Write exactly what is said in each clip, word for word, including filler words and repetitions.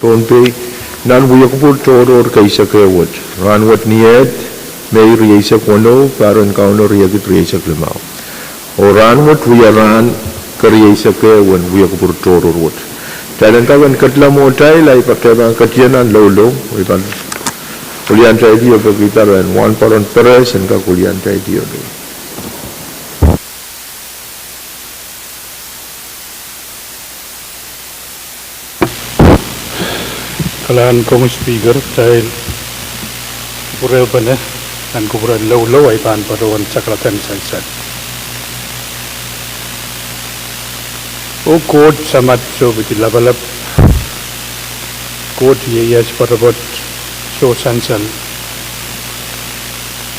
Pohnpei, nan wiekupwur tohrohr keisek ehu wet. Rahnwet Niehd, Mei rieisek weneu, pahren Kauno riekid rieisek limau. Oh rahnwet wia rahn kerieisek ehu en wiekupwur tohrohr wet. Kitail en kak en ketla mwohtail, ahi pahn ketido nan loulou, oh I pahn kiliantail dio pekihda rehn Wahnpoaron Peres en kak kiliantail dio. Kalahngan komwi Speaker, kitail kupwurehpene nan kupwuren loulou, ahi pahn patohwan sakarada sansal. Oh Koht Samat, sohpei lapalap, Koht ieias poatopoat, soh sansal,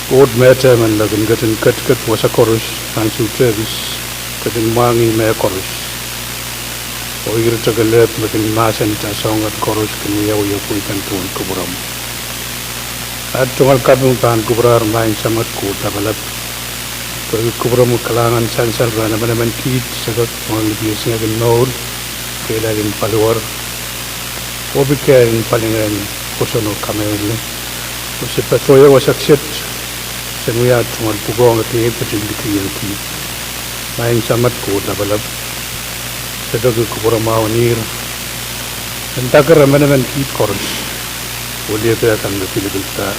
Koht me tehmen me kin ketin ketiket wasa koaros, ansou tehkis, ketin mwahngih mehkoaros, oh ire kelehpw me kin mahsenda soahng kan koaros kin wiawi pweida pohn kupwuromw. At tungoal kaping pahn kupwuramwail Maing Samat Koht lapalap, pwehki kupwuromwi kalahngan sansal rehn emenemen kiht, se kak tungoal lipilipil singek en mour, kehlail en paliwar, oh pil kehlail en palingehn pwoson oh kamehlele, oh se patohwei wasa kiset, se en wia tungoal pwukoahng kehl ketin likihong kiht. Maing Samat Koht lapalap, se peki kupwuramwahu en ihr en daker emenemen kiht koaros, oh lihpeh kan me pilipilda.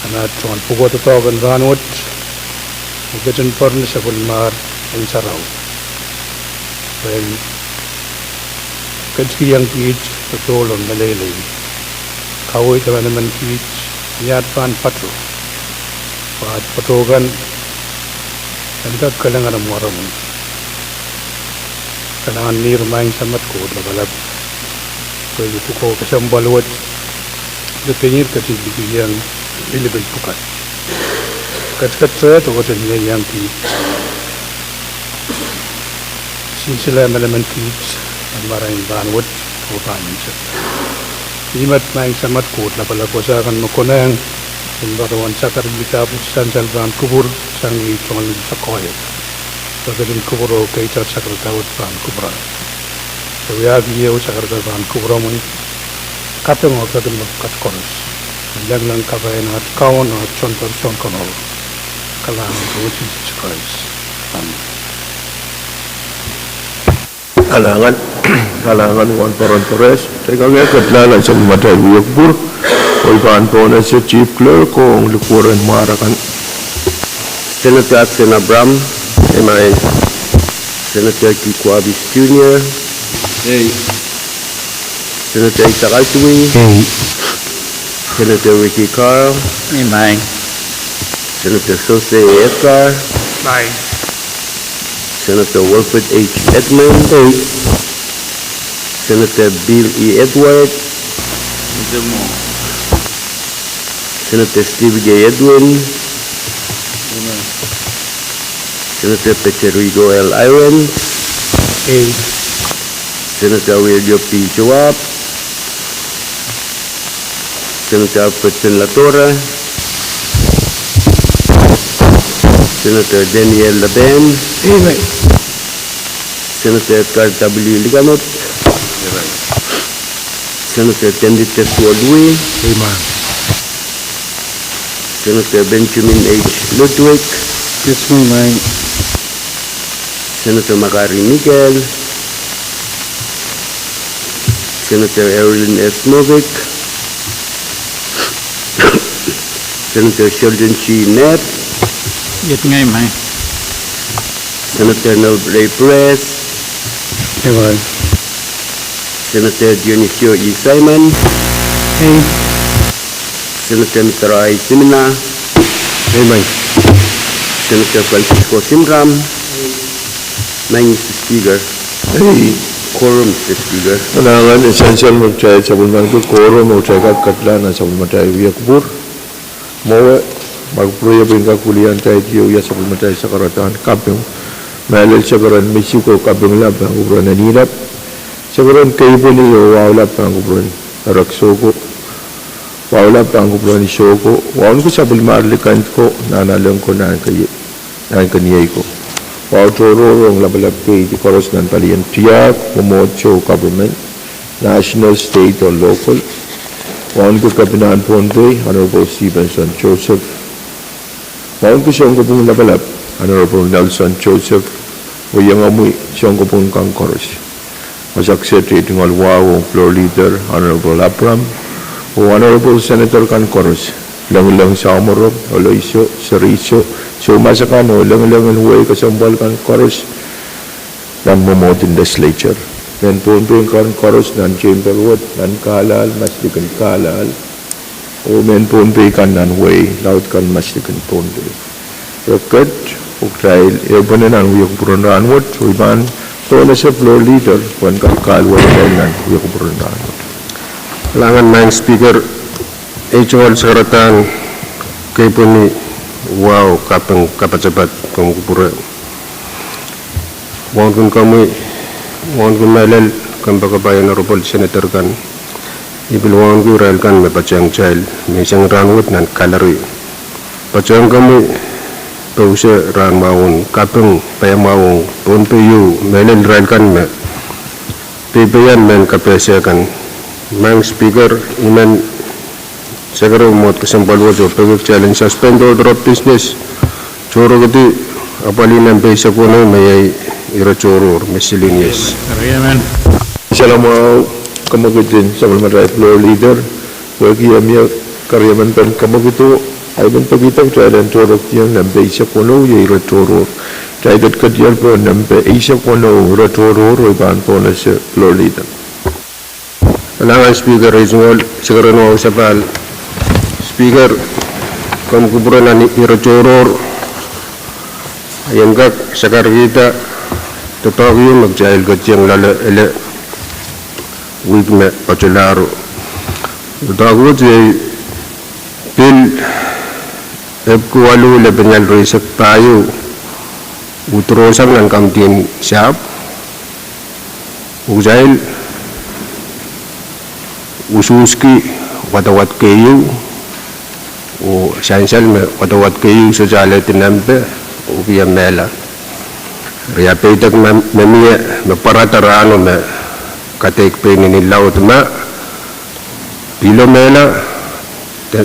Ahpw tungoal pwukoa doadoahk en rahnwet, me ketin poaridi sapwellimahr en sarawi, pwehn ketikihong kiht popohl oh meleilei, kaweid emenemen kiht, ni at pahn pato, pwe at patohwan en kak kilangada mwaromwi. Kalahngan en ihr Maing Samat Koht lapalap, pwehki pwukoa kesempwal wet, me pein ihr ketin likihong pilipil pwukat, ketiket rehd oh ketin ieiang kiht sinsile emenemen kiht nan marain rahnwet oh pahn unsek. Ih met Maing Samat Koht lapalap, wasa kan me konehng en patohwan sakarada ahpw sansal pahn kupwur sang ni tungoal sakoahiek, pwe ketin kupwur oh keid sakarada wet pahn kupwur. Se wiahki ehu sakarada pahn kupwuromwi, kaping oh peki mepwukat koaros, me lengileng kapai en at Kaun oh at Sounpar Sounkomour, kalahngan en Sises Krais. Amen. Kalahngan, kalahngan Wahnpoaron Peres, kitail kak ketla nan sapwellimatail wiekupwur, oh I pahn pohnese Chief Clerk ong likuweren mwahr akan. Senator Absen Abraham. Amen. Senator Kiko Abis Junior. Ei. Senator Isaac Asui. Ei. Senator Ricky Carl. Amen. Senator Sose Edgar. Amen. Senator Wilfred H. Edmund. Ei. Senator Bill E. Edward. Senator Stephen J. Edwin. Amen. Senator Peterico L. Irons. Ei. Senator Aurelio P. Joab. Senator Alfred Fen Ladora. Senator Daniel Laben. Amen. Senator Edgar W. Likanot. Amen. Senator Tendite Suolui. Amen. Senator Benjamin H. Ludwig. Yes, amen. Senator Makari Mikael. Senator Erilyn S. Novick. Senator Sheldon G. Knapp. Iet ngehi, Maing. Senator Neil Ray Perez. Ei, Maing. Senator Dionisio E. Simon. Ei. Senator Mithara I. Simina. Ei, Maing. Senator Francisco Simram. Maing, Mister Speaker. Ei. Quorum, Mister Speaker. Kalahngan, e sansal me kitail sapwellimaniki quorum, oh kitail kak ketla nan sapwellimatail wiekupwur. Mwowe, ma kupwure pahn kak wiliandahr ih, oh wia sapwellimatail sakaradahn kaping. Mehlel, sakaradahn Misigo kaping lap pahn kupwuren Eni lap. Sakaradahn Keipweni oh wahu lap pahn kupwuren Ereksoko. Wahu lap pahn kupwuren Isoko. Wauneki sapwellimahr Likend ko, Nahnalek ko, Nahnkeniei ko. Wahu tohrohr ong lapalap keidi koaros nan palien tiahk, mwomwohdiso, government. National, state oh local. Wauneki Kepinahn Pohnpei, Honorable Stevenson Joseph. Wauneki Sounkopwung Lapalap, Honorable Nelson Joseph, oh iengomwi Sounkopwung kan koaros. Wasa Secretary Tungoal Wahu, Floor Leader, Honorable Abraham, oh Honorable Senator kan koaros, Lengileng, Samoro, Oloiso, Seriso, Soumasakan, oh Lengileng en wehi kesempwal kan koaros, nan mwomwohd en Legislature. Mehn Pohnpei kan koaros nan Chamber Ward, nan Carlisle, maslikin Carlisle, oh mehn Pohnpei kan nan wehi laud kan maslikin Pohnpei. Re ket, oh kitail ehupene nan wia kupwuren rahnwet, oh I pahn dohnese Floor Leader pwehn kak kahluwa kitail nan wia kupwuren rahnwet. Kalahngan Madam Speaker, ei tungoal sakaradahn keipweni wahu kaping kapatapat komw kupwure. Wauneki komwi, wauneki mehlel, kompoakepahi Honorable Senator kan, I pil wauneki irail kan me patehng kitail menseng rahnwet nan gallery. Patehng komwi pousehn rahn mwahu en kaping paiamwahu ong Pohnpei ieu, mehlel irail kan me peipeian mehn kapehse kan. Madam Speaker, I men sekere mwomwohd kesempwal wet oh peki kitail en suspend order of business, tohrohrki apwalih nempe eisek weneu me iei ire tohrohr, miscellaneous. Salam wahu, kemwekid en sapwellimatail Floor Leader, pwehki e mie keriemen pen kemwekido, I men pekihda kitail en tohrohrkiong nempe eisek weneu iei ire tohrohr. Kitail ketiket pohn nempe eisek weneu, ire tohrohr, oh I pahn dohnese Floor Leader. Kalahngan Speaker, ei tungoal sekeren wahu sapahl. Speaker, komw kupwure nan ire tohrohr, I en kak sakarkihda doadoahk ieu me kitail ketiong loale ele wihk me patohlahr. Doadoahk wet iei Bill epwiki waluh lepenial rieisek pahieu withdraw sang nan kamidin sahpw, oh kitail usuhski wadawad keieu, oh sansal me wadawad keieu sohte alehdi nempe oh wia mehla. Eri ia peidek me, me mie me pwarada rahno me kadeik pein ni laud ma Bill o mehla, de,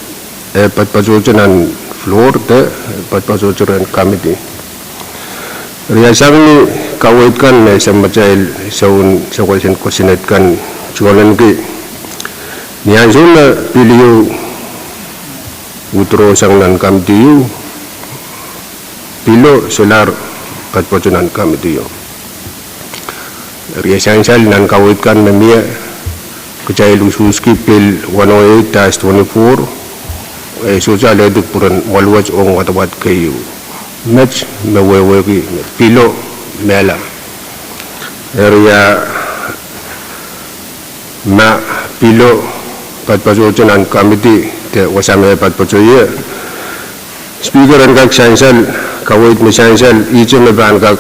eh, patohdo nan floor de patohdo rehn kamidi. Eri ia sang ni kaweid kan me samatail soun, soun kosonned kan tungoalenki. Ni ansou me Bill ieu withdraw sang nan kamidi ieu, Bill o solahr patohdo nan kamidi ieu. Eri ia sansal nan kaweid kan me mie, kitail usuhski Bill one oh eight dash twenty-four, eh, sohte alehdi kupwuren mwaluwet ong wadawad keieu. Met me wehwehki me Bill o mehla. Eri ia ma Bill o patohdo nan kamidi de wasa me patohdo ie, Speaker en kak sansal, kaweid me sansal ihte me pahn kak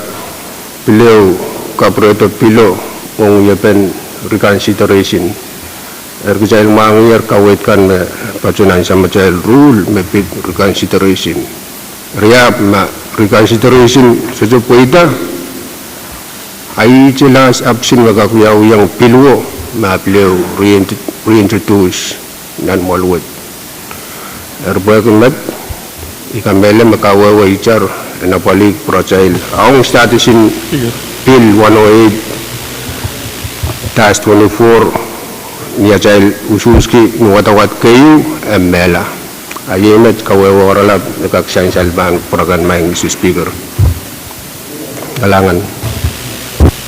pil ehu kapwurehdo Bill o ong wiepen reconsideration. Eri kitail mwahngiher kaweid kan me patohdo nan samatail rule me pid reconsideration. Eri ia ma reconsideration sohte pweida, a ihte last option me kak wiawihong Bill o ma pil ehu reintroduce nan mwaluwet. Eri pwehki met, I kamehlele me kawehwe itar en apwalih pwuratail ong status en Bill one oh eight dash twenty-four, ni atail usuhski ni wadawad keieu, e mehla. A iei met kawehwe oaralap me kak sansal pahn pwurehng maing Mister Speaker. Kalahngan.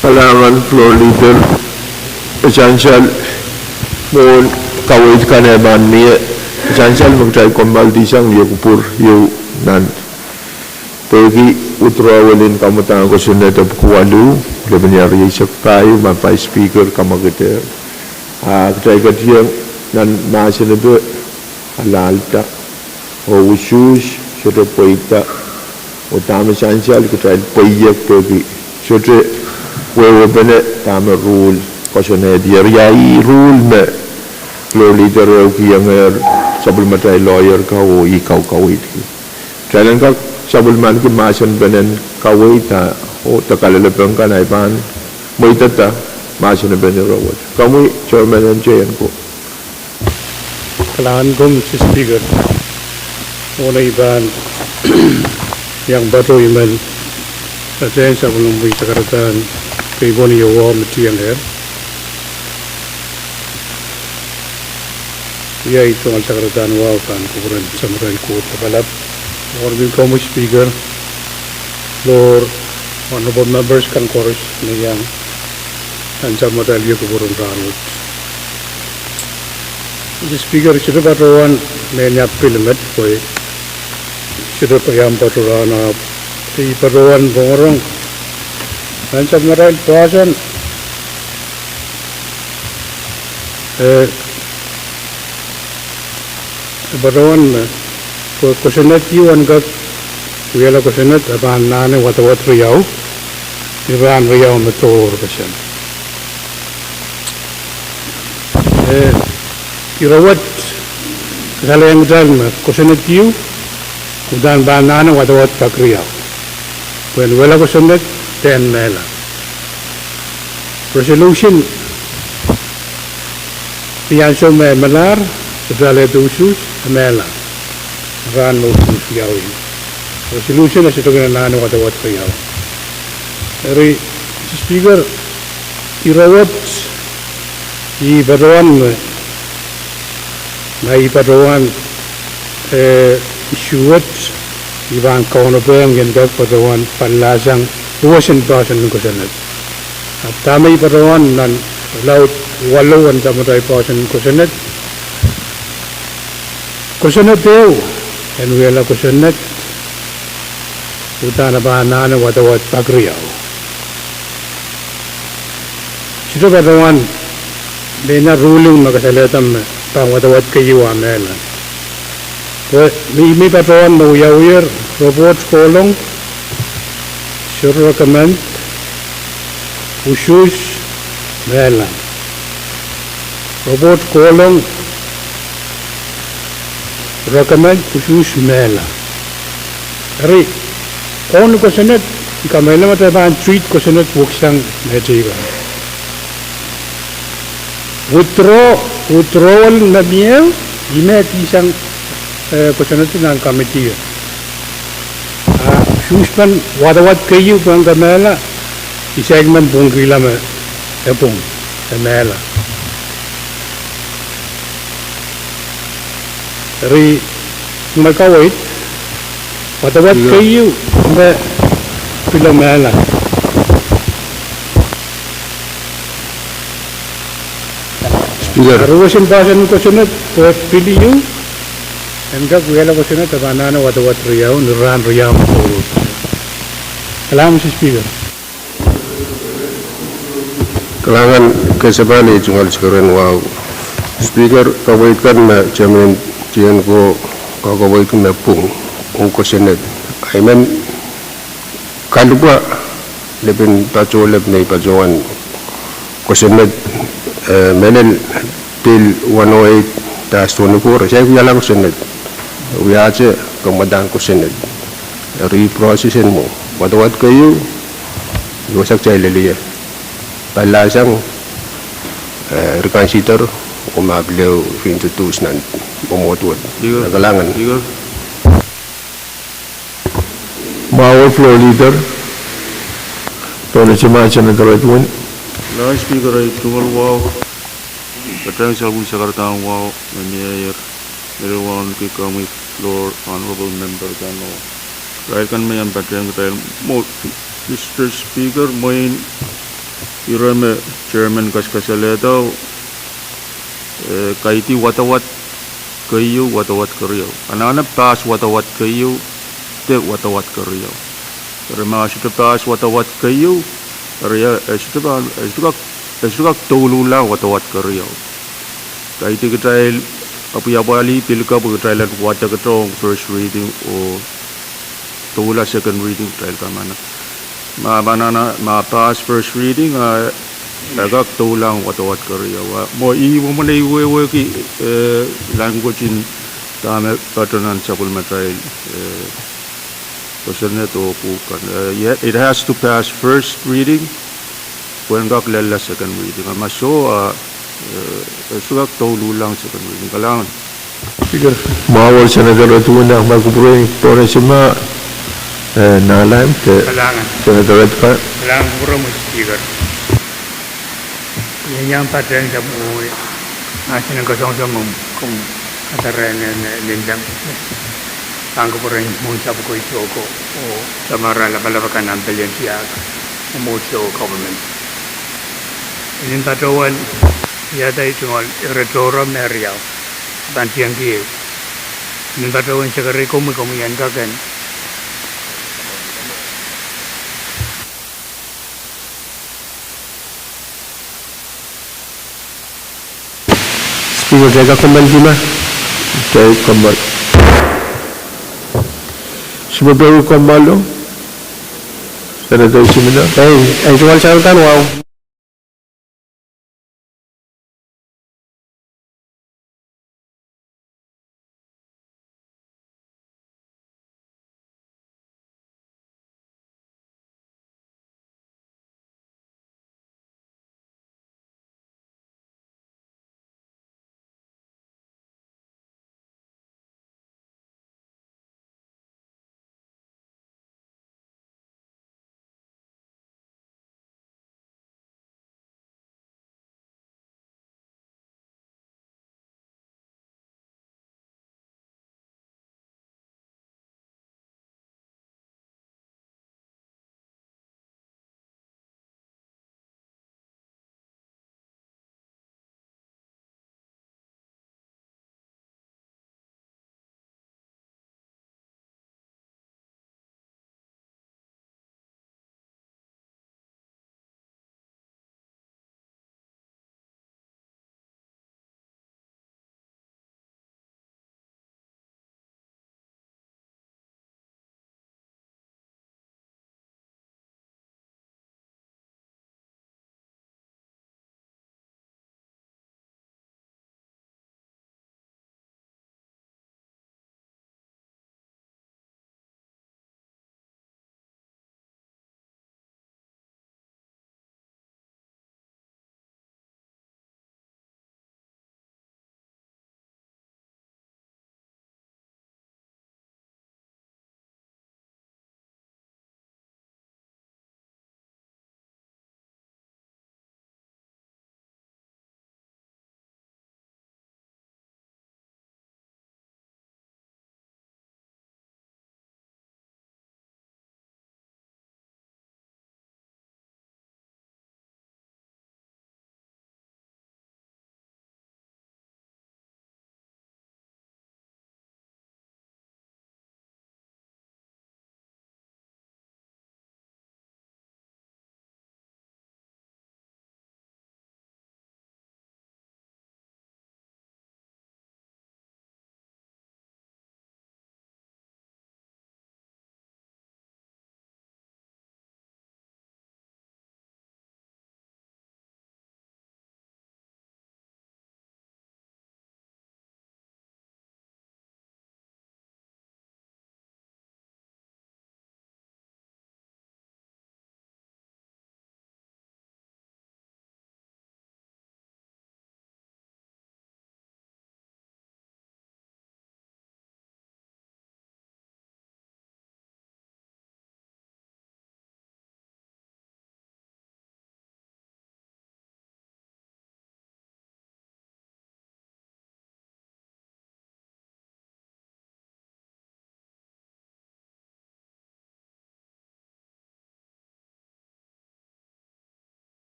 Kalahngan Floor Leader, e sansal mwohn kaweid kan e pahn mie, e sansal me kitail kommoaldi sang wia kupwur ieu nan pwehki withdrawal en kamwadang kosonned epwiki waluh, lepin rieisek pahieu ma Vice Speaker kamwakidehr. A kitail ketiong nan mahsen epe alahlda oh usuhs sohte pweida, oh dahme sansal kitail pweiek pwehki sohte wehwehpene dahme rule koasoanehdi. Eri ia rule me Floor Leader ehukiongehr sapwellimatail lawyer ko oh ih kau kaweidki. Kitail en kak sapwellimaniki mahsenpenen kaweid oh de kalelapak kan ahi pahn mweidada mahsen en ire wet. Komwi Chairman en T N K. Kalahngan komwi Mister Speaker. Mwohn ei pahn iang patoh I men patehng sapwellimomwi sakaradahn keipweni oh me tiengehr. Ia ei tungoal sakaradahn wahu pahn kupwuren Samatail Koht Lapalap. Mwohn ei komwi Speaker, Floor, Honorable Members kan koaros me iang nan Samatail Ieu kupwuren rahnwet. Mister Speaker, sohte patohwan mehnia pil met pwe sohte pahn iang patoh rahn ahpw ei patohwan rongorong nan Samatail poahsoan, eh, patohwan me, pwe kosonned ieu en kak wiahla kosonned e pahn anahne wadawad riau, ni rahn riau me tohrohrpeseng. Eh, ire wet, kasalehiong kitail me kosonned ieu uhdahn pahn anahne wadawad pak riau. Pwehn wiahla kosonned, pwehn mehla. Resolution ni ansou me melahr, sohte alehdi usuhs, e mehla. Rahn me usuhs wiawi. Resolution e sohte kin anahne wadawad riau. Eri, Mister Speaker, ire wet, I patohwan me, ma I patohwan, eh, issue wet, I pahn kaunopehm en kak patohwan palilausang duwen poahsoan en kosonned. Ahpw dahme I patohwan nan laud walu en Samatail poahsoan en kosonned, kosonned ehu en wiahla kosonned uhdahn e pahn anahne wadawad pak riau. Sohte patohwan mehnia ruling me kasalehda me pahn wadawad keieu a mehla. Pwe me I patohwan me wiawiher, report kohlong, sohte recommend, usuhs, mehla. Report kohlong, recommend, usuhs, mehla. Eri, ong kosonned, I kamehlele me kitail pahn treat kosonned weksang me teikan. Withdraw, withdrawal me mie, ih me kihsang, eh, kosonned nan committee. A usuhs pen wadawad keieu pahn kemehla, I saik men pwungkihla me e pwung, e mehla. Eri, me kaweid, wadawad keieu me pil mehla. Speaker. Duwen poahsoan en kosonned, pwe pil ieu en kak wiahla kosonned e pahn anahne wadawad riau, ni rahn riau me tohrohr. Kalahngan Mister Speaker. Kalahngan, kesempwal iei tungoal sekeren wahu. Speaker, kaweid kan me Chairman T N K kakaweid me pwung ong kosonned. I men kalipwa lepin patohwan, lepin ei patohwan kosonned, eh, mehlel Bill one oh eight dash twenty-four, e saik wiahla kosonned. E wiahte kamwadahn kosonned. Eri process en mwo wadawad keieu, I wasa kitail lel ie. Palilausang, eh, reconsider, oh ma pil ehu reintroduce nan mwomwohd wet. Kalahngan. Mwahu Floor Leader, Donald Jemima Senator Edwin. Kalahngan Speaker, ei tungoal wahu, patehng sapwellime sakaradahn wahu, me mie ier, me re wauneki komwi Floor, Honorable Member kan oh irail kan me iang patehng kitail mwo. Mister Speaker, mwein ire me Chairman kaskasalehdao, eh, kaidehn wadawad keieu, wadawad keriau. Anahne pass wadawad keieu, de wadawad keriau. Eri ma sohte pass wadawad keieu, eri, eh, e sohte pahn, e sohte kak, e sohte kak douluhla wadawad keriau. Kaidehn kitail apwapwalih pil ko pwe kitail en wadek ong first reading oh doula second reading, kitail kamanah. Ma, ma, ma pass first reading, a, e kak doulahng wadawad keriau. A mwo ih mwomwen ei wehwehki, eh, language en dahme patohwan nan sapwellimatail, eh, kosonned oh pwuhk kan. Eh, yeah, it has to pass first reading. Pwehn kak lella second reading. A ma soh, a, eh, e sohte kak douluhl lahng second reading. Kalahngan. Speaker. Mwahu Senator Edwin, a ma kupwuren Congressman, eh, Nahleim, de Senator Edwin. Kalahngan kupwuromwi Speaker. Iei iang patehng sapwellime mahsen en kasongosong me komw kadarehng, eh, nin dam. Pahn kupwuren mwohn sapwko, isuh ko, oh samwara lapalap akan nan pelien tiahk, oh mwohn sou government. Nin patohwan, ia dai tungoal, ire tohrohr me riau. Pahn tiengki, nin patohwan sekerei komwi, komwi en kak en Speaker, dahkot kommoal dihme? Dahkot kommoal. Supahl pwehki kommoal o? Senator Simina? Ei, ei, tungoal Senator kan wahu.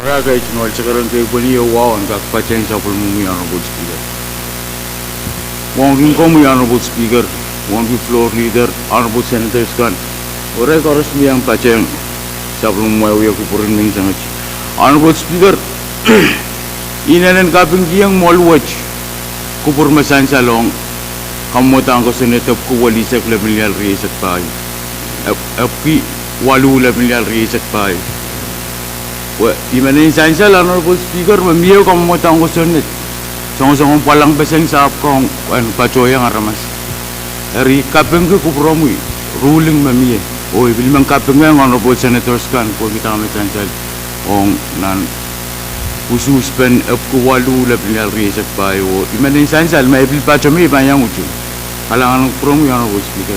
Irail kin wal sekerong kei pweni e wahu en kak patehng sapwellimomwi Honorable Speaker. Wauneki komwi Honorable Speaker, wauneki Floor Leader, Honorable Senators kan, oh irail koaros me iang patehng sapwellimomwi, wia kupwuren menseng wet. Honorable Speaker, I inenen kapingkihong mwoahl wet kupwur me sansal ong kamwomwodahn kosonned epwiki waluh lap en lial rieisek pahieu. Ep-, epwiki waluh lap en lial rieisek pahieu. Pwe I men en sansal Honorable Speaker me mie kamwomwodahn kosonned songosong pwalangpeseng sahpw kan en patohiong aramas. Eri kapingki kupwuromwi, ruling me mie. Oh I pil men kapingkihong Honorable Senators kan pwehki dahme sansal ong nan usuhspen epwiki waluh lap en lial rieisek pahieu. I men en sansal ma e pil pato mie I pahn iang utung. Kalahngan kupwuromwi Honorable Speaker.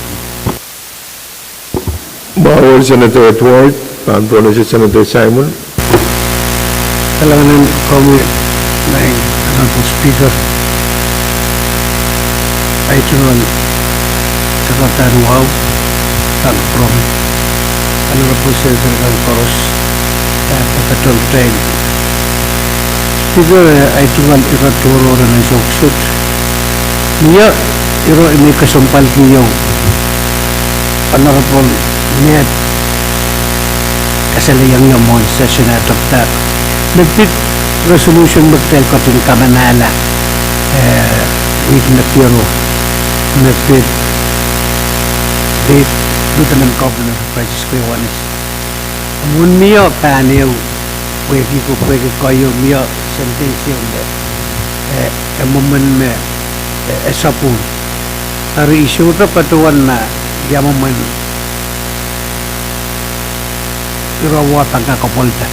Mwahu Senator Edward, pahn pohnese Senator Simon. Kalahngan en komwi, Honorable Speaker. Ahi tungoal sarawi kan wahu, pahn kupwuromwi. Honorable Senator kan koaros, eh, pahn patohwan kitail. Speaker, eh, ahi tungoal ire tohrohr en ansou kiset. Mie ire me I kesempwalki ieu. Honorable Ned, kasalehiong ie mwohn session eh tepda. Me pid resolution me kitail ketin kamanahla, eh, wihk me diaro. Me pid, pid Lieutenant Governor Francisco Ioanis. Mwohn mie pahn ehu, pwehki ko, pwehki ko ieu mie sentence ieu me, eh, e mwomwen me, eh, e sapwung. Eri I sohte patohwan ma ia mwomwen ire wet pahn kak apwalda.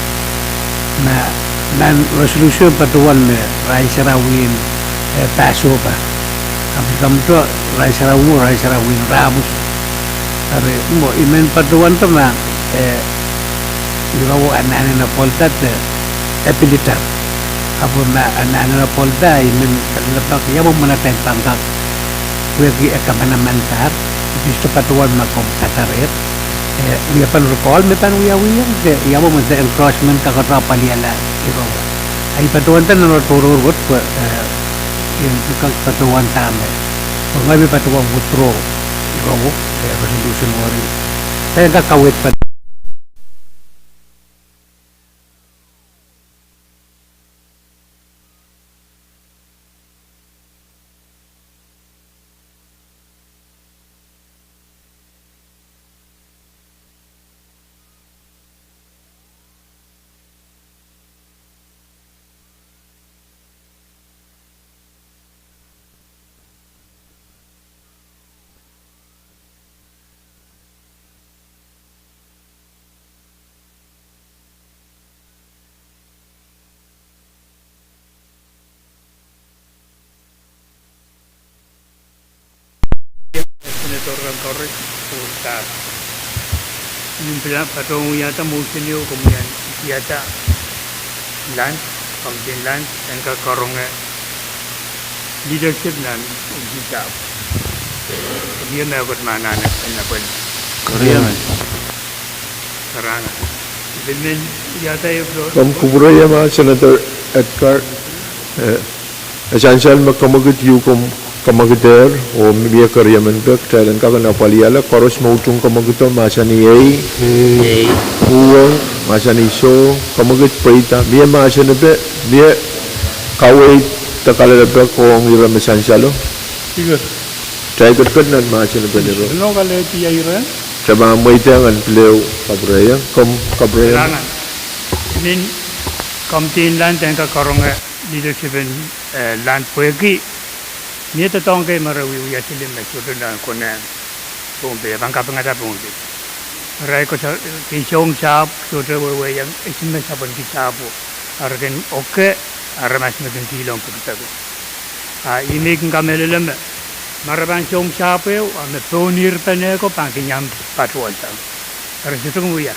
Ma, ma resolution patohwan me rahn sarawien, eh, Passover. Ahpw I kamwohto rahn sarawien, rahn sarawien Rahpwuhs. Eri mwo I men patohwan de ma, eh, ire wet anahnen apwalda de, eh, e pil itar. Ahpw ma anahnen apwalda I men kadehdehpa ia mwomwen atail pahn kak wehwehki e kamanamandahr, I pil sohte patohwan ma komw kadarehr. Eh, wia pahn recall me pahn wiawiong, de ia mwomwen de engrossment kak apwalihala ire wet. Ahi patohwan de nan tohrohr wet pwe, eh, I kak patohwan dahme. Pwe ngehi me patohwan withdraw ire wet, eh, resolution weri. Pahn kak kaweid pahn Senator kan koaros, oh, I pil patohwan wiahda motion ieu, komw iang wiahda land, committee land, en kak karonge leadership nan unsek sahpw. Mie mehkot me anahne en apwal. Kariangan. Kariangan. I pil men wiahda ieu. Komw kupwurei ma Senator Edgar, eh, e sansal me kemwekid ieu komw kemwekidehr, oh mie keriemen pek, kitail en kak en apwalihala, koaros me utung kemwekido mahsanih ei, ei, uhwong, mahsanih soh, kemwekid pweida, mie mahsen epe, mie kaweid de kalelapak ong ire me sansalo. Speaker. Kitail ketiket nan mahsen epe niro. Sino kalehdi ire. Kitail pahn mweidehng en pil ehu kapwureiong, komw kapwureiong. Kalahngan. Min committee en land en kak karonge leadership en, eh, land pwehki mie doadoahk kei me re wiewia sili me sohte nan konehng Pohnpei, pahn kapingada Pohnpei. Irail koasoia soahng sahpw, sohte wehwehki, e sime sapwelliki sahpwo. Eri kin oke aramas me kin kihlong pekipeko. A ih me I kin kamehlele me, ma re pahn soahng sahpw ehu, a me pohn ire pene ko pahn kin iang patohwan sang. Eri sohte kin wia.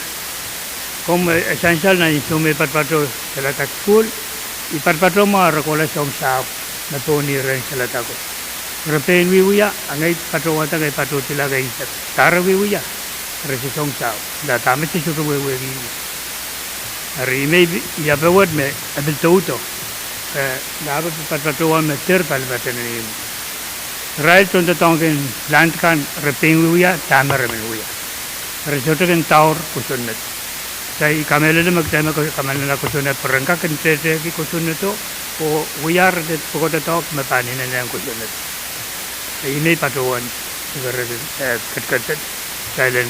Komw, eh, sansal nan ih soh me I patopato salada sukuhl, I patopato mwo re kohla soahng sahpw me pohn ire en salada ko. Re pein wiewia, a ngehi patohwanda, ngehi patohwandila kei, dah re wiewia, re soahng sahpw. Dah, dahme sohte wehwehki. Eri ih me I ape wet me e pil doudo, eh, dahme pil patohwan me dir palipaten ih. Irail tohndoadoahngki land kan re pein wiewia dahme re men wia. Re sohte kin daur kosonned. Eri I kamehlele me kitail me ko-, kamehlele kosonned pwe ren kak kin tehtehki kosonnedo, oh wia re pwukoa doadoahk me pahn inenen kosonned. Ih me I patohwan, I pere, eh, kedked, silent.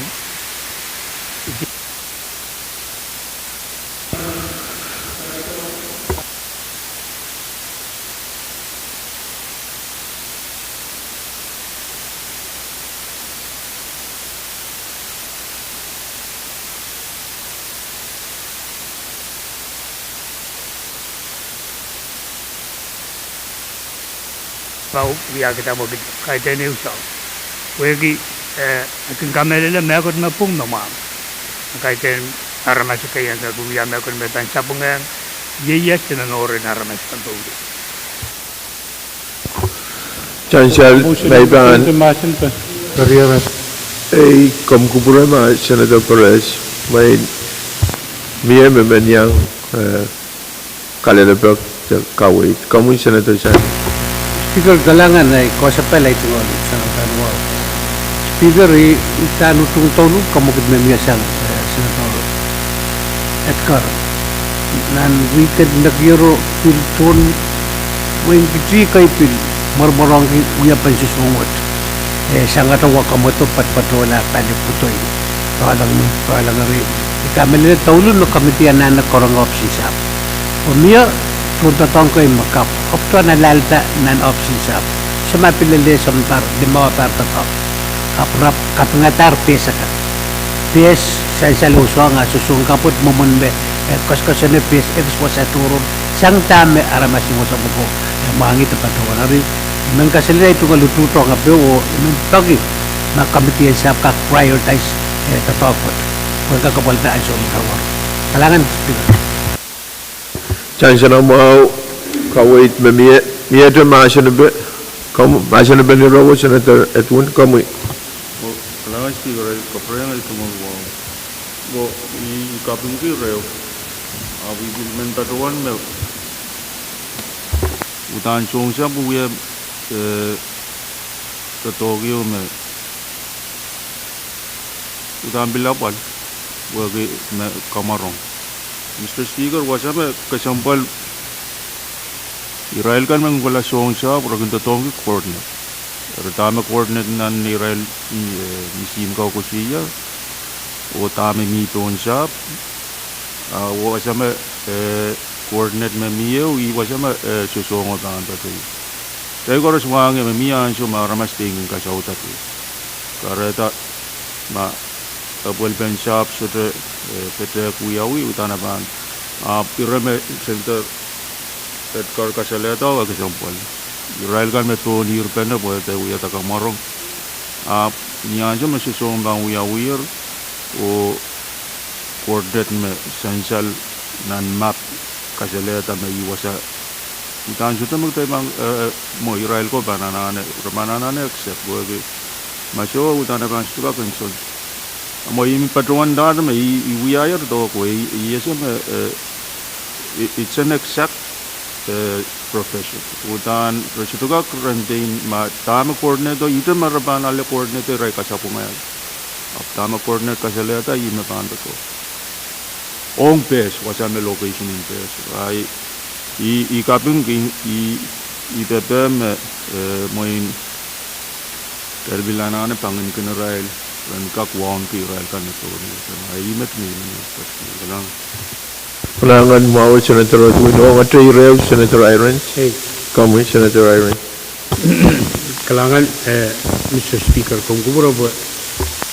Pwe wiahkihda mwekid kaidehn ehu soang. Pwehki, eh, e kin kamehlele mehkot me pwung me mwahmw. Kaidehn aramas kei en kak wia mehkot me pahn sapwungehng ieias de momour en aramas kan pwung. Sansal, me I pahn, ei, komw kupwure ma Senator Perez, mwein mie me men iang, eh, kalelapak de kaweid. Komwi Senator Sain. Speaker, kalahngan, ei, koasoapahl ei tungoal sang kan wahu. Speaker, ih, ih uhdahn utung douluhl kamwekid me mie sang, eh, Senator Edgar. Nan weekend nekiero pil tohn wehin Kiti kei pil mweremwerongki wiepen sosohng wet. Eh, sangete wa kamwedo patopato la pali pwutoi. Pahleng, pahleng eri. I kamehlele douluhl me committee anahne karonge ohpis en sahpw. Oh mie tohndoadoahk kei me kak, ahpw tohn alahlda nan ohpis en sahpw. Soh ma pil lel sounpar, limau pahr doadoahk. Ahpw re ahpw kapingadahr pehs akan. Pehs sansal oh soang a sosohng kapw wet mwomwen me, eh, koasoakoasoane pehs ekis wasa tohrohr, sang dahme aramas en wasa pwukoa, eh, mwahngih de patohwan. Eri, I men kasalehda I tungoal utung doadoahk ape oh I men peki ma committee en sahpw kak prioritize, eh, doadoahk wet. Pwehn kak kapwaiada ansou me kawar. Kalahngan, Speaker. Sansal mwahu, kaweid me mie, miehte mahsen epe, komw, mahsen epen ire wet Senator Edwin, komwi. Oh, kalahngan Speaker, ei kapwurehiong ei tungoal wahu. Oh, I, I kapingki ire, ahpw I pil men patohwan me uhdahn sohng sahpw wia, eh, doadoahk ieu me uhdahn pil apwal, wehwehki me kamwarong. Mister Speaker, wasa me kesempwal, irail kan me kohla sohng sahpw, re kin doadoahngki coordinate. Eri dahme coordinate nan irail, eh, misihn kau koasoia, oh dahme mi pohn sahpw, ah, oh wasa me, eh, coordinate me mie, oh ih wasa me, eh, sosohng pahn patohdo. Kitail koaros mwahngih me mie ansou me aramas pein kin kasaudaki. Kahrehda ma epwelpen sahpw sohte, eh, petehk wiawi, uhdahn e pahn, ahpw ire me Senator Edgar kasalehda e kesempwal. Irail kan me pohn ihrpene pwe de wiahda kamwarong. Ahpw ni ansou me sosohng pahn wiawier, oh coordinate me sansal nan map kasalehda me ih wasa. Uhdahn sohte me kitail pahn, eh, mwo irail ko pahn anahne, re pahn anahne accept wehwehki. Ma soh uhdahn e pahn sohte kak kin sohte. Mwo ih me patohwan dahme ih, ih wiahier doadoahk wet, ih, ih ese me, eh, i-, it's an exact, eh, profession. Uhdahn re sohte kak ren pein ma dahme coordinate, ihte me re pahn ale coordinate irail kasapwungala. Ahpw dahme coordinate kasalehda ih me pahn doadoahk. Ong pehs, wasa me location en pehs. Ahi, I, I kapingki, I, I pepehm me, eh, mwein kitail pil anahne pangin kin irail, ren kak wauneki irail kan me tohn. Ahi, I met me I men. Kalahngan. Kalahngan mwahu Senator Edwin, ongete ire Senator Irons. Ei. Komwi Senator Irons. Kalahngan, eh, Mister Speaker, komw kupwure pwe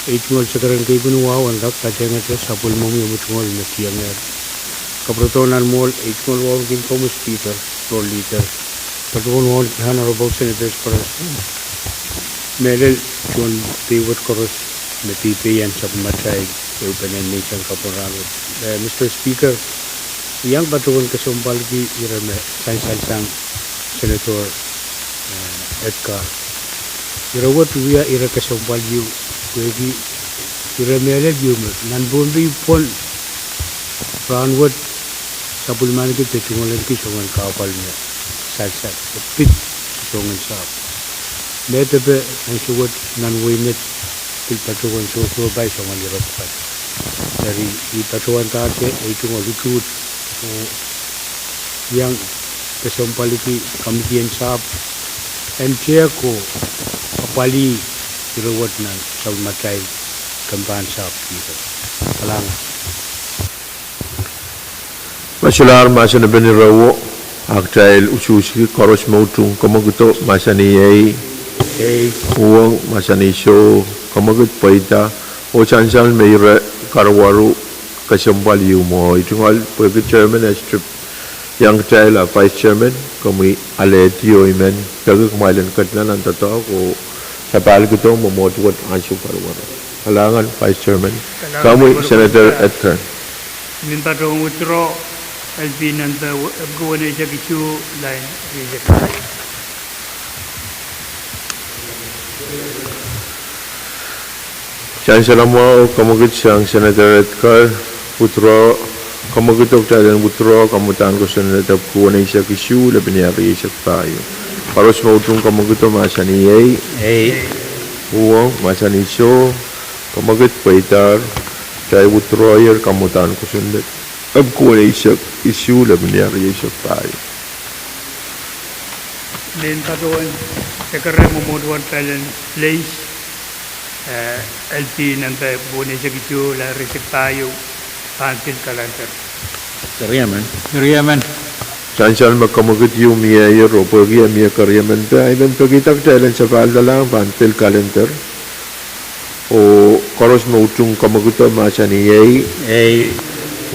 ei tungoal sekeren kei pwon wahu en kak patehngete sapwellimomwi omw tungoal me tiengehr. Kapwuredo nan mwohl, ei tungoal wahu kin komwi Speaker, Floor Leader, patohwan wahu Honorable Senators koaros. Mehlel tohn pei wet koaros me pei pei en sapwellimatail ehupene menseng kapwurehn rahnwet. Eh, Mister Speaker, I iang patohwan kesempwalki ire me sansal sang Senator, eh, Edgar. Ire wet wia ire kesempwal ieu, pwehki ire mehlel ieu me nan Pohnpei pwon Rahnwet, sapwellimaniki de tungoaleniki soangen kahpwal me saiksak, e pid soangen sahpw. Medewe ansou wet nan wehi met, pil patohwan sohsohpai soangen ire pwukat. Eri, I patohwan dahte ei tungoal utuht, oh, iang kesempwaliki komitien sahpw, en tehk oh apwalih ire wet nan sapwellimatail kempahn sahpw ire. Kalahngan. Ma solahr mahsen en pene ire wet, a kitail usuhsiki: Koaros me utung, kamwakido, mahsanih ei. Uhwong, mahsanih soh, kamwakid, pweida, oh sansal me ire karuwaru kesempwal ieu mwo. I tungoal pwehki chairman e strip iang kitail, a vice chairman, komwi alehdi oh I men peki kumwail en ketla nan doadoahk oh sapahl kidohng mwomwohd wet ansou karuwaru. Kalahngan, vice chairman. Kalahngan, komwi, Senator Edgar. Min patohwan withdraw, L P number epwiki weneisek isuh, line rieisek. Sansal mwahu, kamwakid sang Senator Edgar, withdraw, kamwakido kitail en withdraw kamwadahn kosonned epwiki weneisek isuh, lepin iar rieisek pahieu. Koaros me utung, kamwakido, mahsanih ei. Uhwong, mahsanih soh, kamwakid, pweidahr, kitail withdrawyer kamwadahn kosonned epwiki weneisek isuh, lepin iar rieisek pahieu. Min patohwan sekere mwomwohdiso wet pahn place, eh, L P number epwiki weneisek isuh, line rieisek pahieu, pahn pil kalender. Keriemen. Keriemen. Sansal me kamwakid ieu mieier oh pwehki e mie keriemen, pwe I men pekihda kitail en sapahldahlahng pahn pil kalender. Oh koaros me utung, kamwakido, mahsanih ei.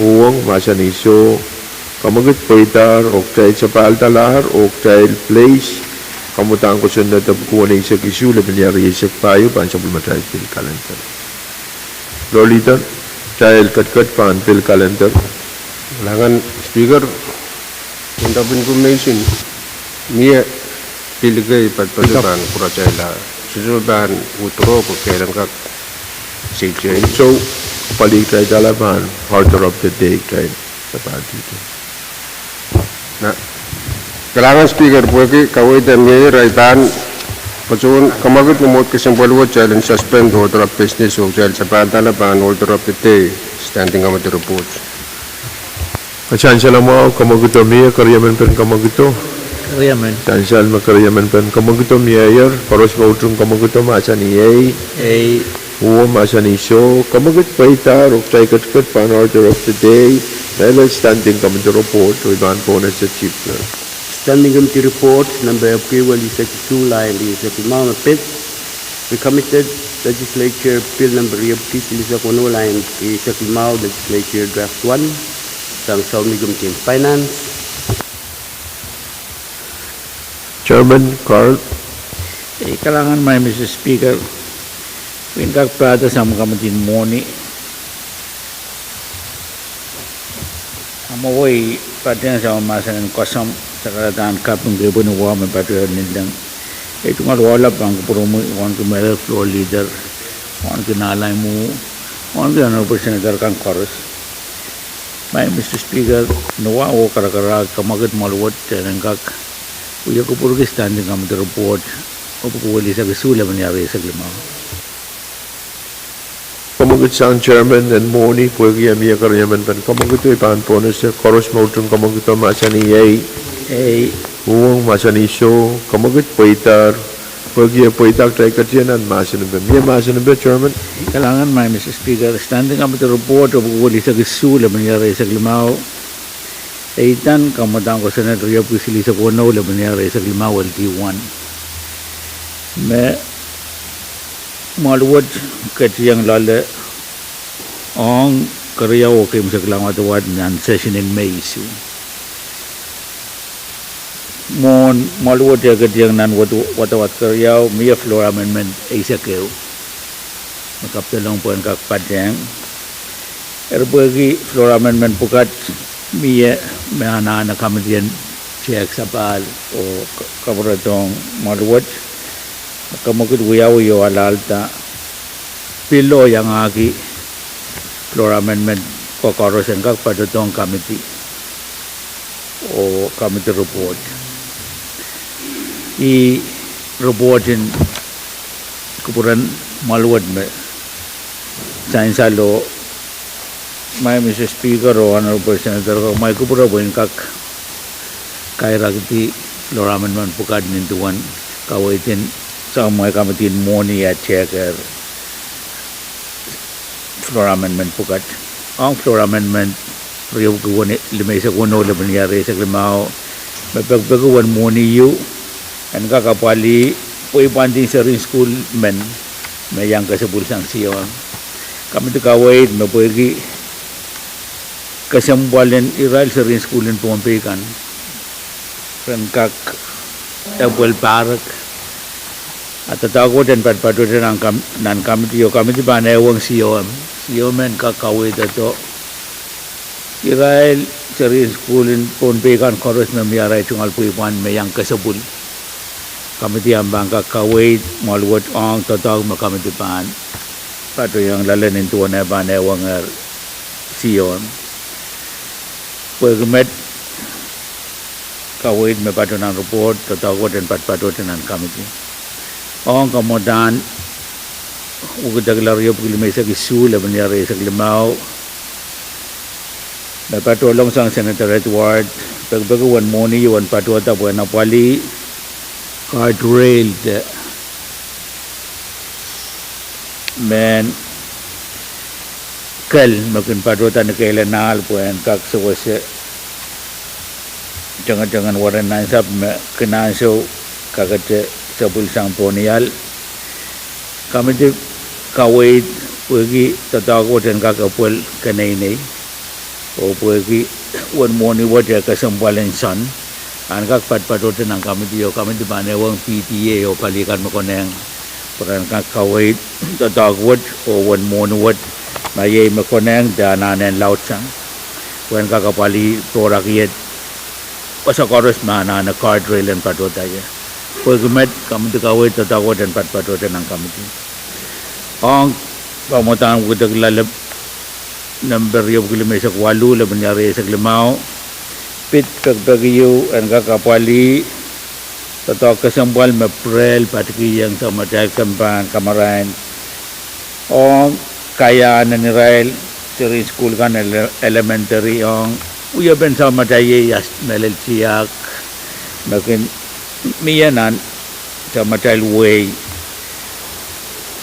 Uhwong, mahsanih soh, kamwakid, pweidahr, oh kitail sapahldahlahr oh kitail place kamwadahn kosonned epwiki weneisek isuh, lepin iar rieisek pahieu, pahn sapwellimatail pil kalender. Floor Leader, kitail ketiket pahn pil kalender. Kalahngan Speaker, point of information, mie pil kei patopato pahn kupwuratail, sohte pahn withdraw, pwe kitail en kak seiseil. So, pali kitail dahla pahn order of the day kitail sapahl dihdo. Kalahngan Speaker, pwehki kaweid me mieier, I pahn patohwan kamwakid mwomwohd kesempwal wet kitail en suspend order of business oh kitail sapahldahlahr pahn order of the day, standing committee report. Sansal mwahu, kamwakido mie, keriemen pen kamwakido. Keriemen. Sansal me keriemen pen kamwakido mieier, koaros me utung, kamwakido, mahsanih ei. Uhwong, mahsanih soh, kamwakid, pweidahr, oh kitail ketiket pahn order of the day, mehla standing committee report, oh I pahn pohnese Chief Clerk. Standing Committee Report, number epwiki welisek isuh, line rieisek limau me pid, Recommitted Legislature Bill number riepwiki silihsek weneu, line rieisek limau, Legislature Draft one, sang Standing Committee Finance. Chairman Carl. Eh, kalahngan, Madam Speaker. Pwihn kak pahda sang committee en mwohni. Amwail patehng sang mahsen en kosomw, sakaradahn kaping kepwin wah me patohwan leleng. I tungoal wahlap pahn kupwuromwi, wauneki mehlel Floor Leader, wauneki Nanleng mwo, wauneki Honorable Senator kan koaros. Madam Speaker, nowa oh karakarahk, kamwakid mwahl wet kitail en kak wia kupwurki Standing Committee Report epwiki welisek isuh, lepin iar rieisek limau. Kamwakid sang Chairman en mwohni, pwehki e mie keriemen pen kamwakido, I pahn pohnese: koaros me utung, kamwakido, mahsanih ei. Uhwong, mahsanih soh, kamwakid, pweidahr, pwehki e pweida, kitail ketiket nan mahsen en pwe. Mie mahsen en pwe, Chairman. Kalahngan, Madam Speaker. Standing Committee Report epwiki welisek isuh, lepin iar rieisek limau, eitan kamwadahn kosonned riepwiki silihsek weneu, lepin iar rieisek limau, L D one, me mwahl wet ketieng loale ong keriau oh keimwseklahn wadawad nan session en Mei isuh. Mwohn mwahl wet eh ketieng nan wadawad keriau, mie floor amendment eisek ehu me kapedolong pwehn kak patehng. Eri pwehki floor amendment pwukat mie, me anahne committee en tehk sapahl oh kapwuredohng mwahl wet, kamwakid wiawi oh alahlda pil oh iangahki floor amendment koaros en kak patohdohng committee oh committee report. Ih report en kupwuren mwahl wet me sansal oh, Madam Speaker oh Honorable Senator, kumwail kupwure pwe en kak kairakidi floor amendment pwukat nin duwen kaweid en samwai committee en mwohni a tehker floor amendment pwukat. Ong floor amendment riepwuki limeisek weneu, lepin riau rieisek limau, me pekipeki uwen mwohni ieu en kak apwalih pweipwand en serien sukuhl men me iang kesepwil sang Siom. Committee kaweid me pwehki kesempwal en irail serien sukuhl en Pohnpei kan ren kak epwel pahrek, a doadoahk wet en patpatohte nan committee oh committee pahn ehuong Siom. Siom en kak kaweiddo irail serien sukuhl en Pohnpei kan koaros me mie arail tungoal pweipwand me iang kesepwil. Committee ahpw pahn kak kaweid mwahl wet ong doadoahk me committee pahn patohdohng loale nin duwen eh pahn ehuongehr Siom. Pwehki met, kaweid me patoh nan report, doadoahk wet en patpatohte nan committee. Ong kamwadang wekidekla riepwuki limeisek isuh, lepin riau rieisek limau, me patohlong sang Senator Edward, pekipeki uwen mwohni ieu en patohda pwehn apwalih guardrail de mehn kel me kin patohda ni kehl en ahl pwehn kak sewese tengetengen weren nansapw me kin ansou kakete sepwil sang pohnial. Committee kaweid pwehki doadoahk wet en kak epwel keneinei oh pwehki uwen mwohni wet eh kesempwal en soan, en kak patpatohte nan committee oh committee pahn ehuong P T A oh pali kan me konehng pwe ren kak kaweid doadoahk wet oh uwen mwohni wet, ma iei me konehng de anahne laudsang, pwehn kak apwalih poarakied wasa koaros me anahne guardrail en patohda ie. Pwehki met, committee kaweid doadoahk wet en patpatohte nan committee. Ong kamwadang wekidekla nempe riepwuki limeisek waluh, lepin riau rieisek limau, pid pekipeki ieu en kak apwalih doadoahk kesempwal me Prehl patikihong samatail kempan kamarain ong kaiahn en irail serien sukuhl kan, elementary, ong wiepen samatail ieias mehlel tiahk me kin mie nan samatail wehi.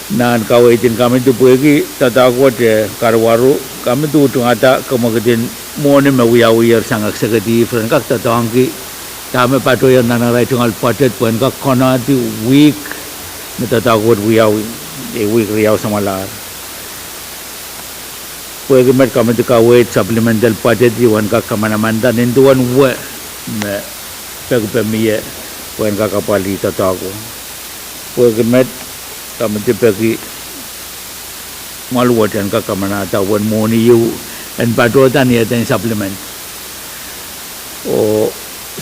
Nan kaweid en committee pwehki doadoahk wet eh karuwaru, committee utungada kemwekid en mwohni me wiawiher sang executive ren kak doadoahngki dahme patohier nan arail tungoal budget pwehn kak konehdi wihk me doadoahk wet wiawi, iei wihk riau samwalahr. Pwehki met, committee kaweid supplemental budget ieu en kak kamanamanada nin duwen weh me pekipeki mie pwehn kak apwalih doadoahk wet. Pwehki met, committee peki mwahl wet en kak kamanamanada uwen mwohni ieu en patohda ni eden supplement oh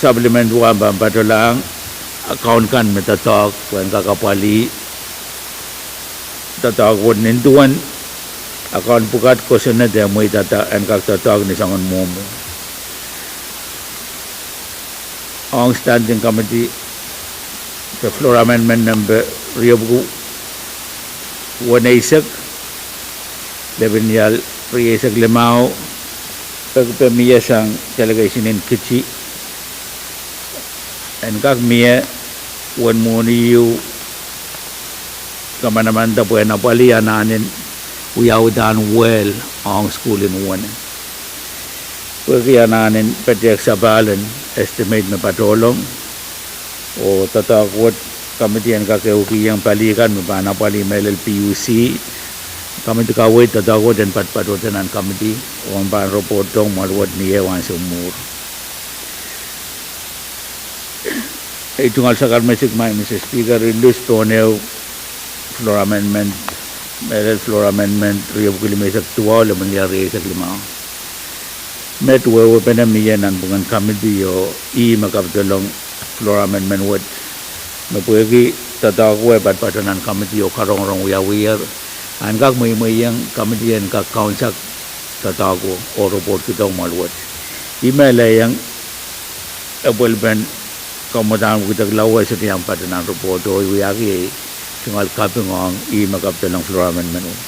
supplement wet pahn patohlahng account kan me doadoahk pwehn kak apwalih doadoahk wet nin duwen account pwukat kosonned eh mweidada en kak doadoahk ni soangen mwomwo. Ong standing committee, floor amendment nempe riepwuki weneisek, lepin riau rieisek limau, pekipeki mie sang delegation en Kiti en kak mie uwen mwohni ieu kamanamanada pwehn apwalih anahn en wiawidahn wehl ong sukuhl en Wene. Pwehki anahn en petehk sapahl en estimate me patohlong oh doadoahk wet, committee en kak ehukihong pali kan me pahn apwalih mehlel P U C. Committee kaweid doadoahk wet en patpatohte nan committee oh pahn reportdohng mwahl wet ni eh ansou mwuhr. Ei tungoal sakar mesik, Madam Speaker, I lus pohn ehu floor amendment, mehlel floor amendment riepwuki limeisek duwau, lepin riau rieisek limau. Met, wehwehpene mie nanpwungen committee oh ih me kapitolong floor amendment wet me pwehki doadoahk wet patpato nan committee oh karongorong wiawiher, en kak mweimweiong committee en kak kaunsak doadoahko oh report kihdo mwoahl wet. I mehlehiong epwelpen kamwadahn wihdo kilang wet sohte iang patehng nan report oh I wiahki ei tungoal kaping ong ih me kapitolong floor amendment wet.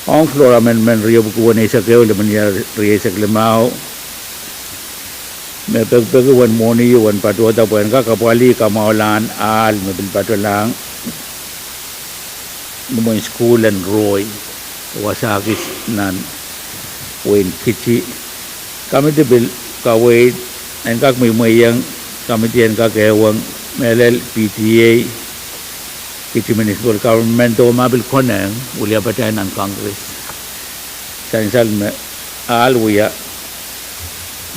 Ong floor amendment riepwuki weneisek ehu, lepin ier rieisek limau, me pekipeki uwen mwohni ehu en patohda pwe en kak apwalih kamwahulahn ahl me pil patohlahng ni mwomwen sukuhl en Roy, wasa kis nan wehin Kiti. Kamidi pil kaweid en kak mwomweiong, kamidi en kak ehwong mehlel P T A, Kiti Municipal Government, oh ma pil konehng wiliapatail nan Congress. Sansal me ahl wia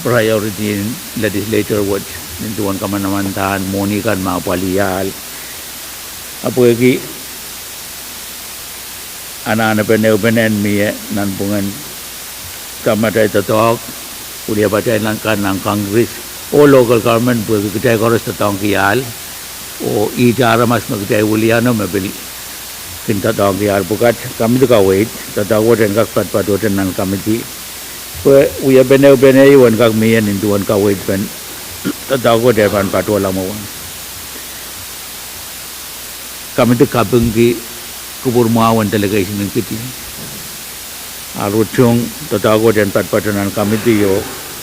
priority en legislature wet nin duwen kamanamandan mwohni kan me apwalih ahl. Ahpw pwehki anahnepen ehupene mie nanpwungen dahme atail doadoahk, wiliapatail kan nan Congress oh local government, pwehki kitail koaros doadoahngki ahl, oh ihte aramas me kitail wiliano me pil kin doadoahngki ahl pwukat. Kamidi kaweid doadoahk wet en kak patpatohte nan kamidi, pwe wiepen ehupene ehu en kak mie nin duwen kaweidpen doadoahk wet en pahn patohla mwowe. Kamidi kapingki kupwur mwahu en delegation en Kiti. Ahr utung doadoahk wet en patpato nan kamidi oh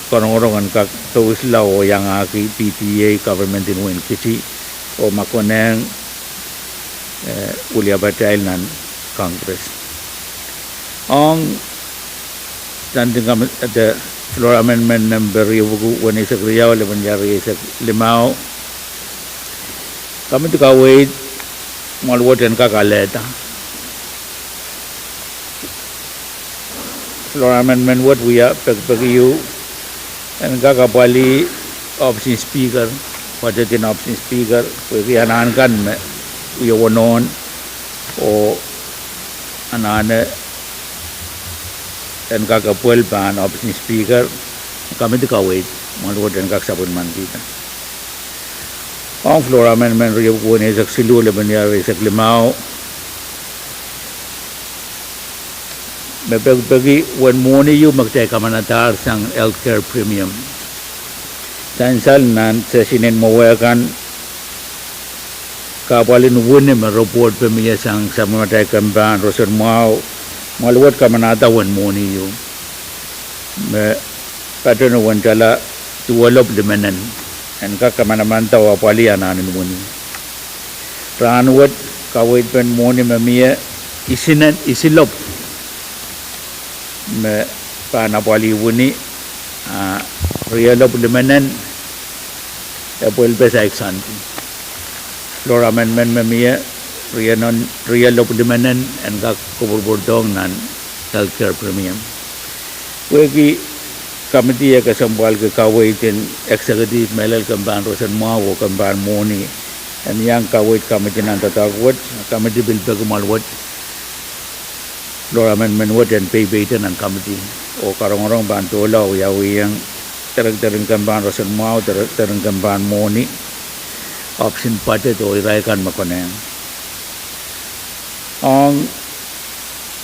korongorong en kak pousla oh iangahki P T A government en wehin Kiti, oh ma konehng, eh, wiliapatail nan Congress. Ong standing committee, floor amendment nempe riepwuki weneisek riau, lepin ier rieisek limau, kamidi kaweid mwoahl wet en kak alehda floor amendment wet wia pekipeki ehu en kak apwalih ohpis en Speaker, pwoatet en ohpis en Speaker, pwehki anahn kan me wie wonohn oh anahne en kak apwalih pahn ohpis en Speaker. Kamidi kaweid mwoahl wet en kak sapwellimanikihda. Ong floor amendment riepwuki weneisek siluh, lepin ier rieisek limau, me pekipeki uwen mwohni ehu me kitail kamanadahr sang health care premium. Sansal nan session en mwowe kan, kahpwal en wini me report pil mie sang sapwellimatail kempen roson mwahu, mwoahl wet kamanada uwen mwohni ehu me patehng uwen tala duwelopw limenen en kak kamanamanda oh apwalih anahn en wini. Rahnwet kaweidpen mwohni me mie isinen isilopw me pahn apwalih wini, ah, rielopw limenen epwelpe saik sandi. Floor amendment me mie rielopw limenen en kak kupwurpwurdohng nan health care premium. Pwehki kamidi e kesempwalki kaweid en executive mehlel kempen roson mwahu oh kempen mwohni en iang kaweid kamidi nan doadoahk wet, kamidi pil peki mwoahl wet floor amendment wet en peipeite nan kamidi, oh korongorong pahn doula wiawihong director en kempen roson mwahu, director en kempen mwohni, ohpis en budget oh irail kan me konehng. Ong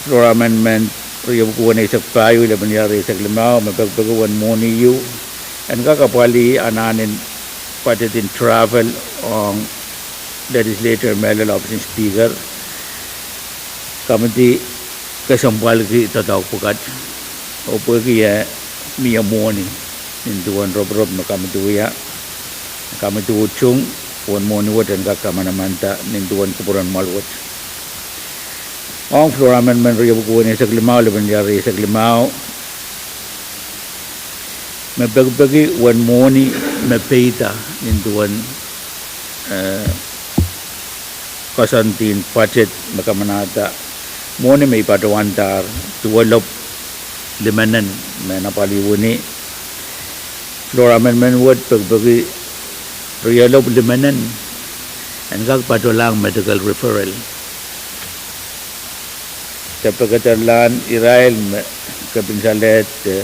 floor amendment riepwuki weneisek pahieu, lepin ier rieisek limau, me pekipeki uwen mwohni ehu en kak apwalih anahn en budget en travel ong legislator mehlel ohpis en Speaker. Kamidi kesempwalki doadoahk pwukat, oh pwehki e mie mwohni nin duwen roporop me kamidi wia, kamidi utung uwen mwohni wet en kak kamanamanda nin duwen kupwuren mwoahl wet. Ong floor amendment riepwuki weneisek limau, lepin ier rieisek limau, me pekipeki uwen mwohni me peida nin duwen, eh, koasoandien budget me kamanada mwohni me I patohwandahr duwelopw limenen me en apwalih wini. Floor amendment wet pekipeki rielopw limenen en kak patohlahng medical referral de pekederlahn irail me kepinsalehd de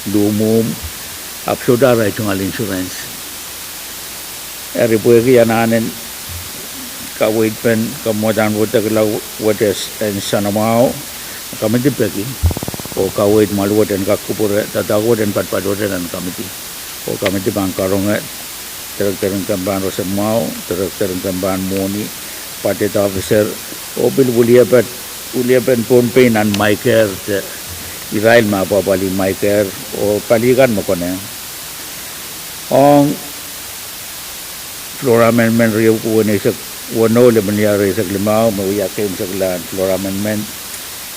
luhmwuhmw, ahpw sohte arail tungoal insurance. Eri pwehki anahn en kaweidpen kamwadahn wihdo kilang wet en soanamwahu, kamidi peki oh kaweid mwahl wet en kak kupwure doadoahk wet en patopato nan committee. Oh committee pahn karonge director en kempahn roson mwahu, director en kempahn mwohni, budget officer, oh pil wiliepet, wiliepen Pohnpei nan MICARE, irail me apwapwalih MICARE, oh pali kan me konehng. Ong floor amendment riepwiki weneisek weneu, lepin lih rieisek limau, me wia keimwseklahn floor amendment,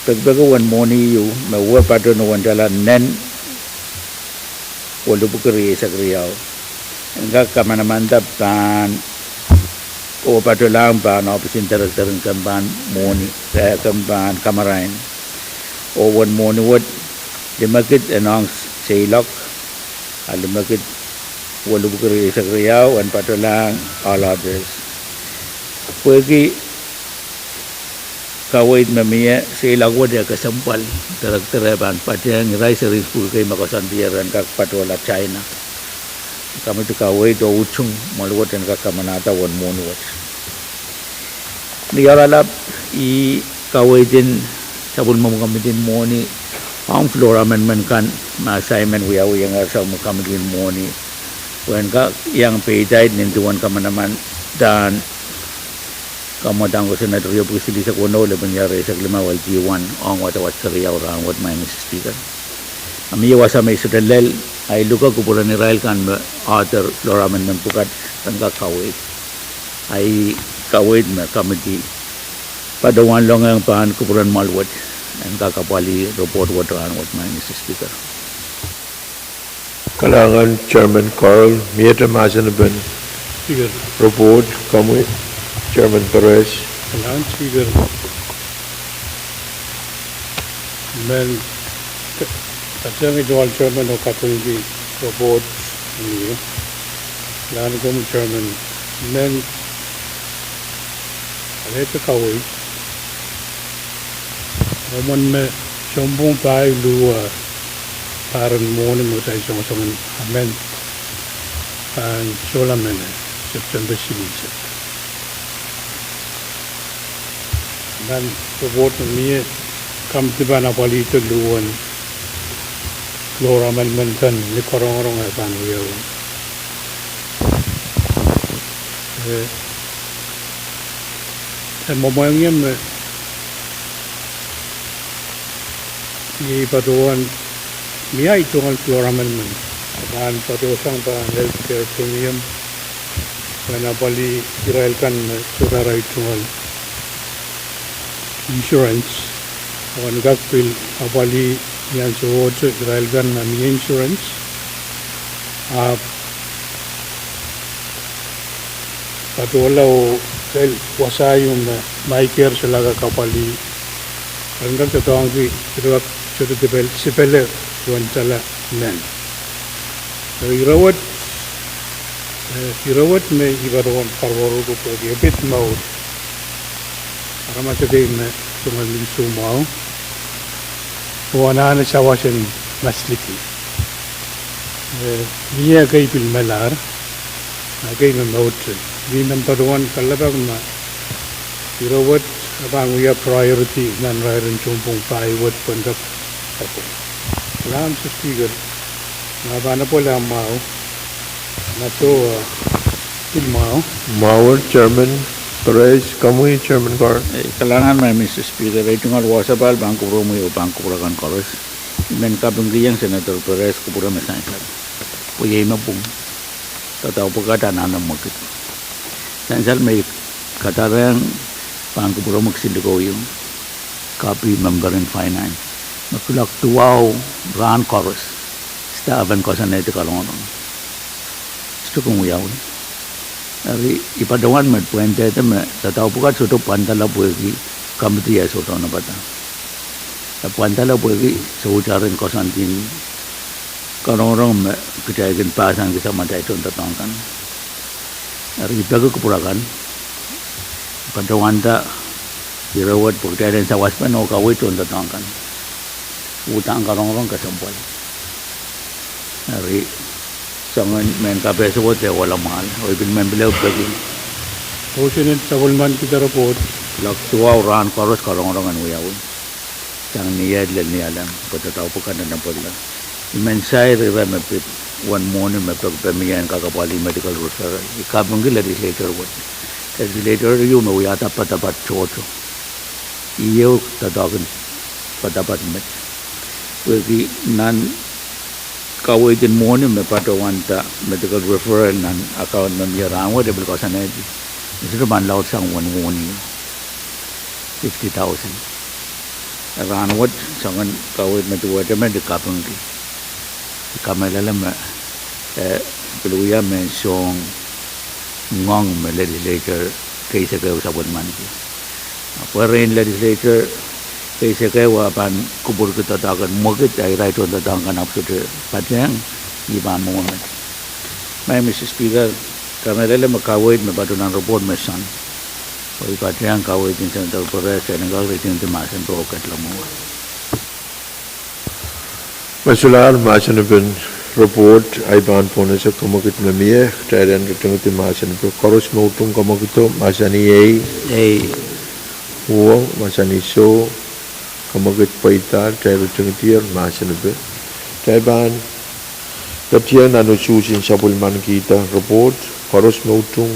pekipeki uwen mwohni ieu, me uwe pato ni uwen tala nen welipwiki rieisek riau, en kak kamanamanda pahn, oh patohlahng pahn ohpis en director en kempahn mwohni, eh, kempahn kamarain. Oh uwen mwohni wet, limekid en ong seiloak, a limekid welipwiki rieisek riau en patohlahng all others. Pwehki kaweid me mie, seiloak wet e kesempwal, director e pahn patehng irail series pwuhk kei me koasoandier en kak patohla China. Committee kaweid oh utung mwahl wet en kak kamanahda uwen mwohni wet. Ni oaralap, I kaweid en sapwellimomwi committee en mwohni ong floor amendment kan me assignment wiawihongehr sapwellime committee en mwohni, pwe en kak iang peidait nin duwen kamanaman dahn kamwadang kosonned riepwiki silihsek weneu, lepin lih rieisek limau, L D one, ong wadawad seriau rahnwet, Madam Speaker. A mie wasa me I sohte lel, a I luke kupwuren irail kan me author floor amendment pwukat en kak kaweid. A I kaweid me committee patohwan longehng pahn kupwuren mwahl wet en kak apwalih report wet rahnwet, Madam Speaker. Kalahngan Chairman Carl, miehte mahsen en report, komwi Chairman Perez. Kalahngan Speaker. Men, ka-, kalahngan Chairman oh kapingki report mie. Kalahngan komwi Chairman. Men, alehda kaweid. Mwomwen me sounpwong pahieu luhwa pahr en mwohni me kitail songosong en amend pahn solahr mehn September silihsek. Nan report me mie, committee pahn apwalihda luhwen floor amendment kan ni karongorong eh pahn wiawi. Eh, e mwomwen ie me iei patohwan, mie tungoal floor amendment, pahn patohsang pahn health care premium, pahn apwalih irail kan me sohte arail tungoal insurance, oh en kak pil apwalih ni ansowohte irail kan me mie insurance. Ahpw patohla oh lel wasa ieu me MICARE solahr kak apwalih, en kak doadoahngki, sohte kak, sohte dipel, sipele uwen tala nen. Eri ire wet, eh, ire wet me I patohwan karuwaru pwehki e pid mour aramas ekei me tungoal isuh mwahu, oh anahne sawas en masliki. Eh, mie ekei pil melahr, a ekei me mourte. I men patohwan kalelapak ma ire wet e pahn wia priority nan irair en sounpwong pahieu wet pwehn kak sapwung. Kalahngan Speaker, ma pahn apwal ah mwahu, ma soh, pil mwahu. Mwahu Chairman Perez, komwi Chairman Carl. Eh, kalahngan Madam Speaker, ei tungoal wasa pahl pahn kupwuromwi oh pahn kupwur akan koaros. I men kapingkihong Senator Perez kupwure me sansal, pwe iei me pwung, doadoahk pwukat anahne mwekid. Sansal me I kadarehng pahn kupwuromwi kisin likou ieu, copy member en finance, me kuloak duwau rahn koaros staff en koasoanehdi karongorong. Sohte kin wiawi. Eri I patohwan me pwehn dehde me doadoahk pwukat sohte pwandala pwehki committee e sohte onopada. E pwandala pwehki sohte arail koasoandi en karongorong me kitail kin pahsangki samatail tohndoadoahk kan. Eri I peki kupwur akan, patohwanda ire wet pwe kitail en sawaspene oh kaweid tohndoadoahk kan, uhdahn karongorong kesempwal. Eri soangen mehn kapehse wet e wahla mwahl, oh I pil men pil ehu peki. Motion en sapwellimanikihda report. Kuloak duwau rahn koaros karongorong en wiawi. sang ni iet lel ni alem, pwe doadoahk pwukat nan pwello. I men sair ire me pid uwen mwohni me pekipek mie en kak apwalih medical referral. I kapingki legislature wet. Legislature ieu me wiahda poadoapoad tohto. Ieu doadoahk en poadoapoad met. Pwehki nan kaweid en mwohni me patohwanda medical referral nan account me mie rahnwet, e pil koasoanehdi, e sohte pahn laudsang uwen mwohni, fifty thousand. Rahnwet soangen kaweid me duwehte met, I kapingki. I kamehlele me, eh, pil wia mehn soahng ngoang me legislature case ekehu sapwellimaniki. Pwe erein legislature case ekehu a pahn kupwurki doadoahk en mwekid, a irail tohndoadoahk kan ahpw sohte patehng, I pahn mwomwen. Madam Speaker, kamehlele me kaweid me patohwanda nan report me sang. Oh I patehng kaweid en Senator Perez, e nin kak ritingdi mahsen pwe oh ketlong mwowe. Me solahr mahsen en report, I pahn pwonese kamwekid me mie, kitail en ritingdi mahsen pwe koaros me utung kamwekido, mahsanih ei. Ei. Uhwong, mahsanih soh. Kamwekid pweida, kitail ritingdier mahsen pwe. Kitail pahn ketieng nan usuhs en sapwellimanikihda report, koaros me utung.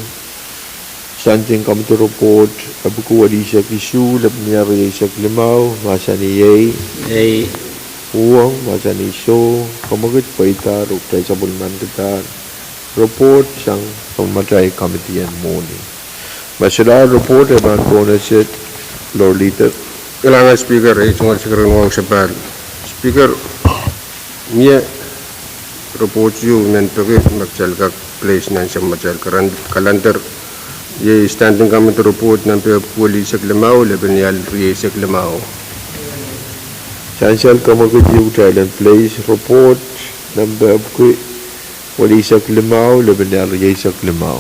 Standing Committee report, epwiki welisek isuh, lepin riau rieisek limau, mahsanih ei. Ei. Uhwong, mahsanih soh. Kamwekid pweida, kitail sapwellimanikihda report sang kamwomwatail committee en mwohni. Me solahr report, e pahn pwonese floor leader. Kalahngan Speaker, ei tungoal Speaker en wahu sapahl. Speaker, mie report ieu I men peki me kitail kak place nan samatail calendar. Iei Standing Committee report nempe epwiki welisek limau, lepin riau rieisek limau. Sansal kamwekid ieu kitail en place report nempe epwiki welisek limau, lepin riau rieisek limau.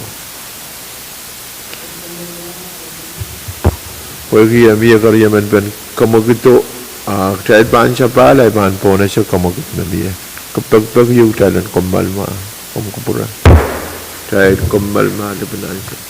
Pwehki e mie keriemen pen kamwekido, a kitail pahn sapahl, I pahn pwonese kamwekid me mie. Kepekipek ieu kitail en kommoal mwahu, komw kupwure. Kitail kommoal mwahu lepin ansou.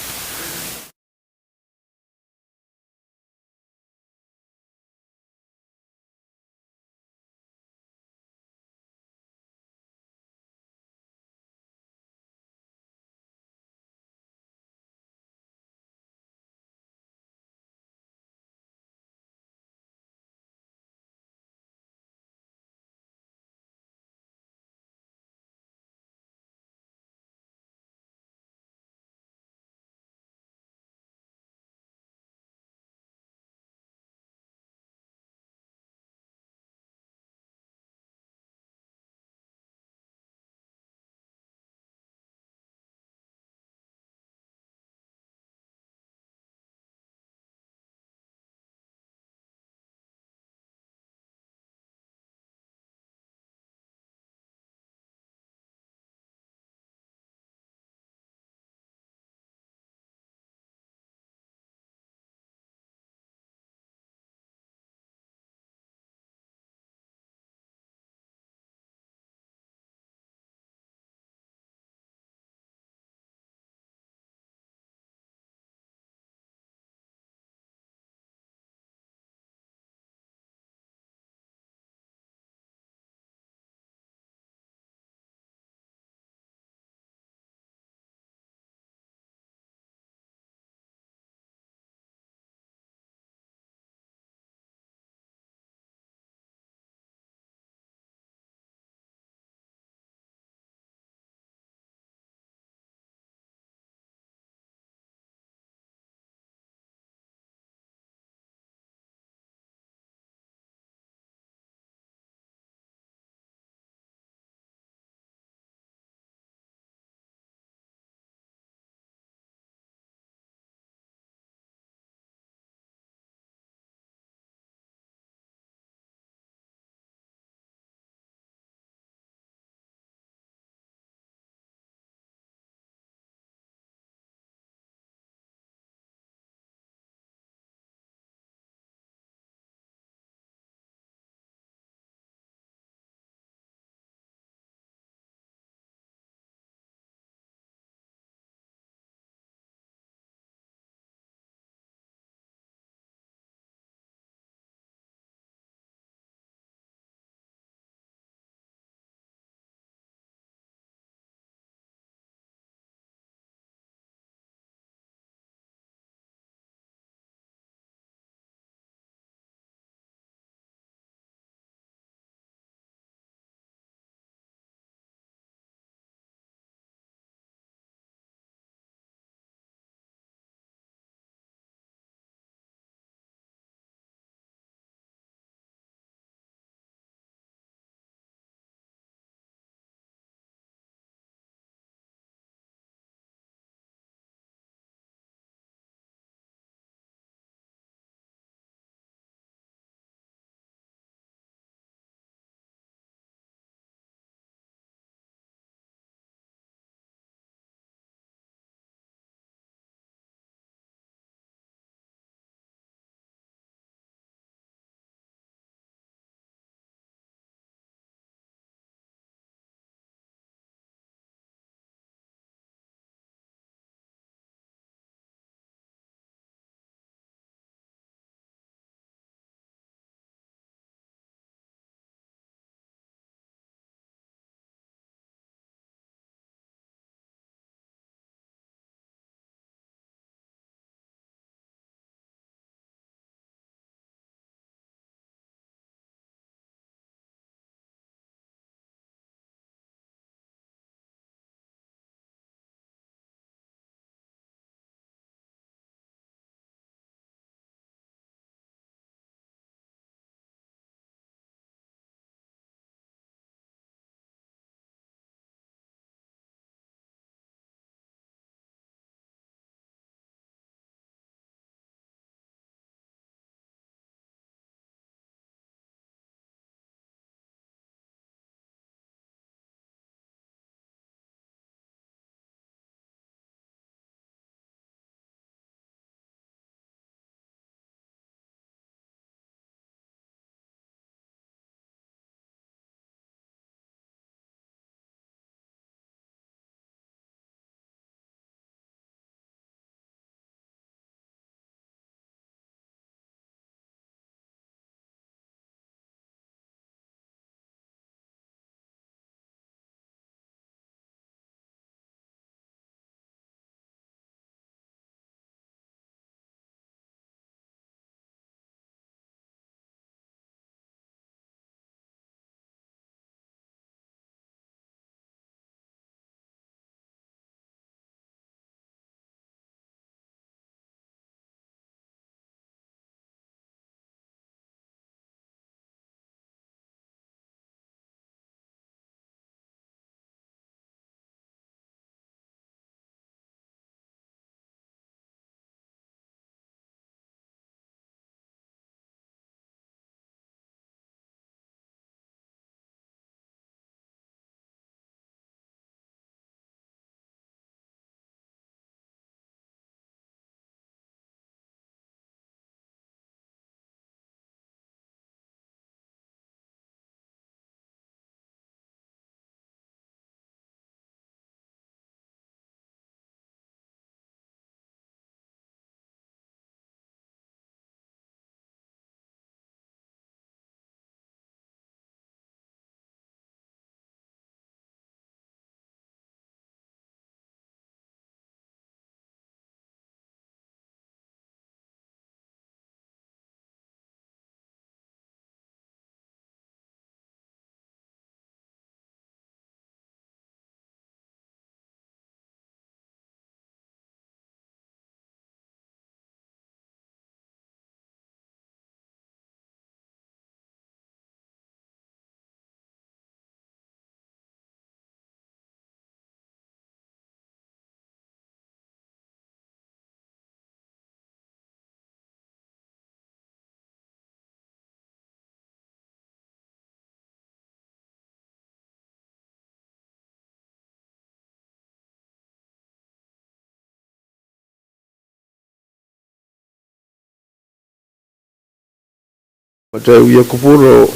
Kitail wia kupwur oh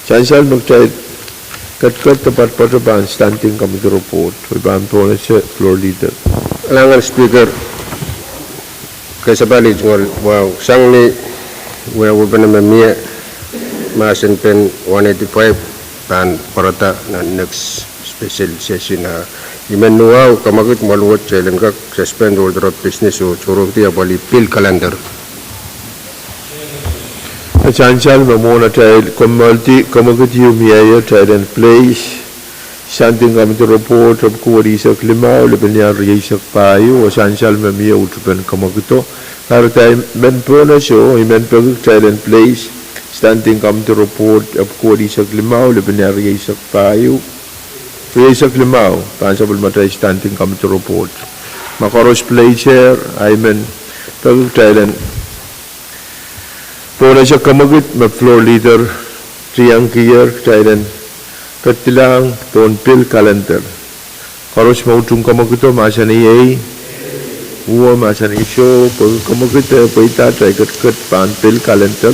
sansal me kitail ketiket de poatopoato pahn Standing Committee Report, oh I pahn pohnese Floor Leader. Kalahngan Speaker, kesapali tungoal wahu sang ni wehwehpen me mie mahsen pen one eighty-five pahn pwarada nan next special session. Ah, I men wahu kamwakid mwaluwet kitail en kak suspend order of business oh sohrokdi apwalih bill calendar. Sansal me mwohn atail kommoaldi kamwakid ieu mie, kitail en place Standing Committee Report epwiki welisek limau, lepin iar rieisek pahieu, oh sansal me mie utupen kamwakido. Kahrehda I men pohnese, I men peki kitail en place Standing Committee Report epwiki welisek limau, lepin iar rieisek pahieu, rieisek limau, pahn sapwellimatail Standing Committee Report. Ma koaros place er, I men peki kitail en pohnese kamwakid me Floor Leader tiengkier, kitail en ketilahng pohn bill calendar. Koaros me utung kamwakido mahsanih ei. Uwe mahsanih soh, pwehki kamwakid e pweida, kitail ketiket pahn bill calendar,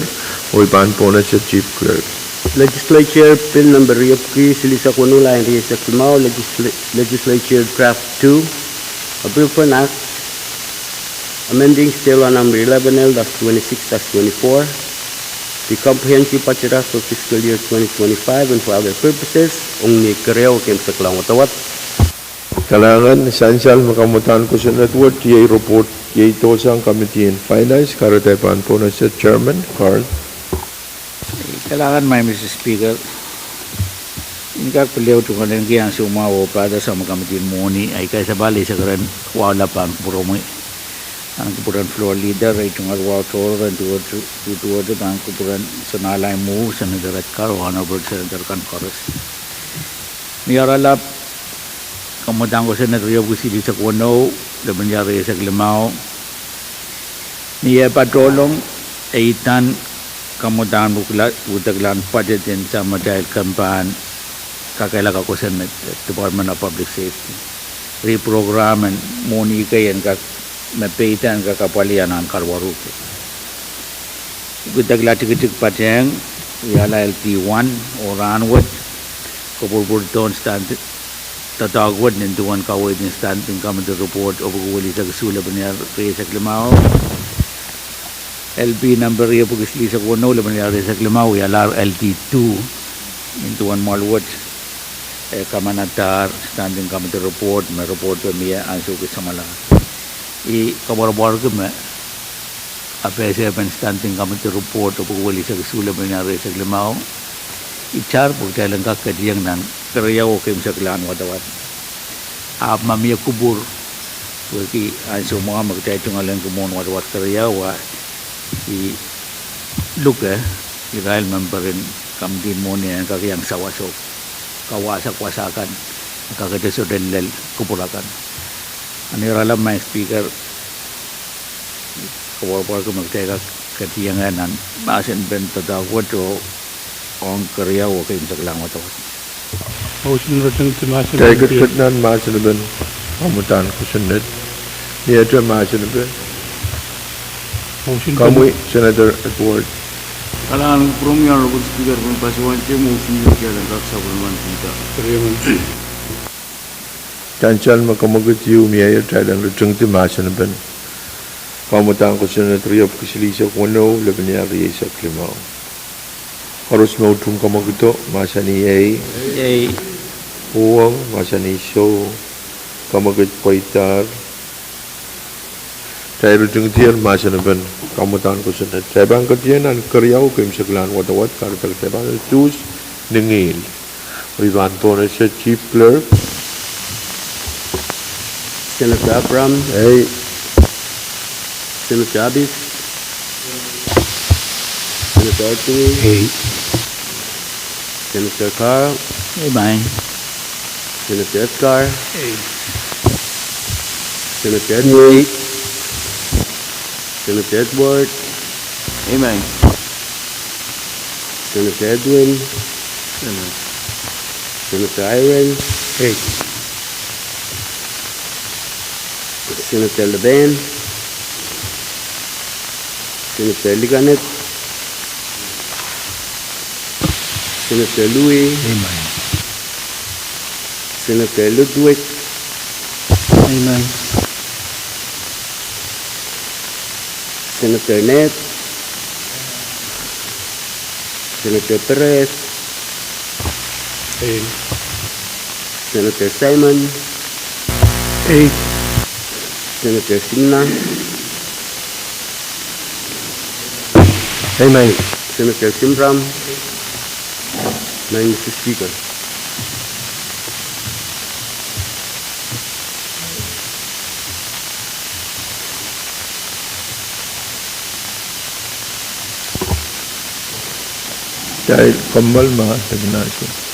oh I pahn pohnese Chief Clerk. Legislature Bill number riepwiki silihsek weneu, lain rieisek limau, legisla-, Legislature Draft two, a bill for an act amending state law number eleven L dash twenty-six dash twenty-four, the Comprehensive Budget Act for fiscal year twenty twenty-five and for other purposes, ong ni keriau, keimwseklahn wadawad. Kalahngan. Sansal me kamwadahn kosonned wet iei report iei dohsang Committee on Finance, kahrehda I pahn pohnese Chairman Carl. Kalahngan, Madam Speaker. I kak pil ehu tungoal kin ansou mwahu oh pahn sang me Committee en Mwohni, I kesapali eisek rehn wahu lap pahn kupwuromwi, pahn kupwuren Floor Leader, I tungoal wahu tohrohr en duwehte, duwehte pahn kupwuren Senator Lai Mou, Senator Etgar, oh Honorable Senator kan koaros. Ni oaralap, kamwadahn kosonned riepwiki silihsek weneu, lepin iar rieisek limau, ni eh patohlong, e idan kamwadahn pwukedek, pwukedeklahn budget en samatail kempahn kakehlaka kosonned, Department of Public Safety, reprogram en mwohni kei en kak, me peida en kak apwalih anahn karuwaru kei. Pwukedekla tikitik patehng, wiahla L D one, oh rahnwet, kopwurupwurdohn stand, doadoahk wet nin duwen kaweid en Standing Committee Report epwiki welisek isuh, lepin iar rieisek limau. L P number riepwiki silihsek weneu, lepin iar rieisek limau, wialahr L D two, nin duwen mwahl wet, e kamanadahr Standing Committee Report, me report me mie ansou kei samwalahr. I koapworopworki me apehse pen Standing Committee Report epwiki welisek isuh, lepin iar rieisek limau, itar pwe kitail en kak ketieng nan keriau oh keimwseklahn wadawad. Ahpw ma mie kupwur, pwehki ansou mwahu me kitail tungoal kin mwohn wadawad keriau, a I luke irail member en Committee en Mwohni en kak iang sawas oh kawahsang wasa kan, kakete sohte lel kupwur akan. Ni oaralap, Madam Speaker, koapworopworki me kitail kak ketieng nan mahsen pen doadoahk wet oh ong keriau oh keimwseklahn wadawad. Kitail ketiket nan mahsen pen kamwadahn kosonned. Ni ete mahsen pen. Komwi, Senator Edward. Kalahngan kupwuromwi, Honorable Speaker, pwehn pasuwante motion me kitail en kak sapwellimaniki. Sansal me kamwakid ieu mie, kitail en ritingdi mahsen pen kamwadahn kosonned riepwiki silihsek weneu, lepin iar rieisek limau. Koaros me utung kamwakido mahsanih ei. Uwong mahsanih soh. Kamwakid pweidahr. Kitail ritingdier mahsen pen kamwadahn kosonned. Kitail pahn ketieng nan keriau oh keimwseklahn wadawad, kahrehda kitail pahn suhs ni ngihl. I pahn pohnese Chief Clerk. Senator Abraham. Ei. Senator Abis. Senator Etui. Ei. Senator Carl. Ei, Madam. Senator Edgar. Ei. Senator Edwin. Ei. Senator Edward. Ei, Madam. Senator Edwin. Ei, Madam. Senator Irons. Ei. Senator Leben. Senator Likanet. Senator Louis. Amen. Senator Ludwig. Amen. Senator Ned. Senator Perez. Amen. Senator Simon. Amen. Senator Singna. Amen. Senator Shemram. Amen, Mister Speaker. Kitail kommoal ma recognize.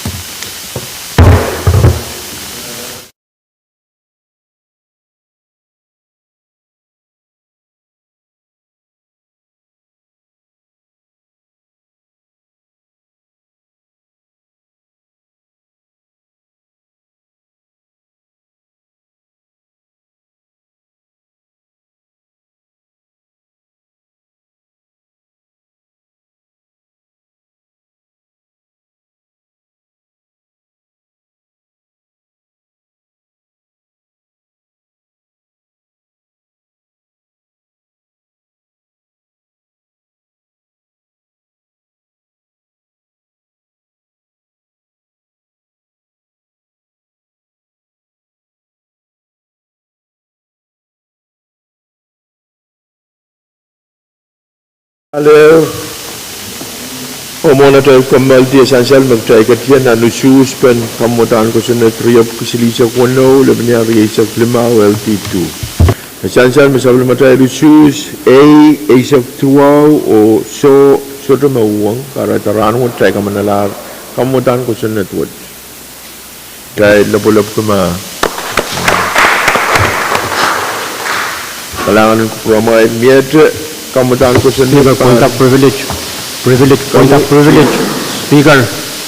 Hello. Oh mwohn atail kommoaldi, e sansal me kitail ketin nan usuhs pen kamwadahn kosonned riepwiki silihsek weneu, lepin ial rieisek limau, L T two. E sansal me sapwellimatail usuhs, ei, eisek duwau, oh soh, sohte me uhwong, kahrehda rahnwet kitail kamwanalahr kamwadahn kosonned wet. Kitail lopwolopwki ma. Kalahngan en kupwuromwail, miehte kamwadahn kosonned. Speaker, point of privilege. Privilege, point of privilege. Speaker,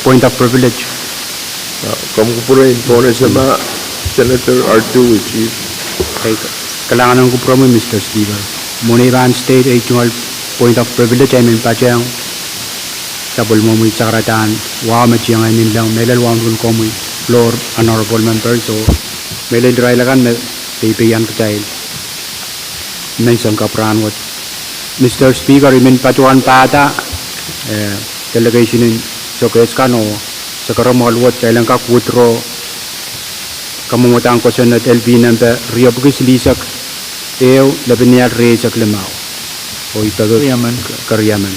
point of privilege. Ah, komw kupwure en pohnese ma, Senator Artui, Chief. Ei, kalahngan en kupwuromwi, Mister Speaker. Mwohn ei pahn state ei tungoal point of privilege, I men patehng sapwellimomwi sakaradahn wahu me tiengei nin leng, mehlel wauneki komwi floor, honorable members, oh mehlel irail akan me peipeian kitail menseng kapw rahnwet. Mister Speaker, I men patohwan pahda, eh, delegation en sokehs kan oh sakaromwahl wet, kitail en kak withdraw kamwadahn kosonned L P nempe riepwiki silihsek ehu, lepin ial rieisek limau. Oh I peki keriemen.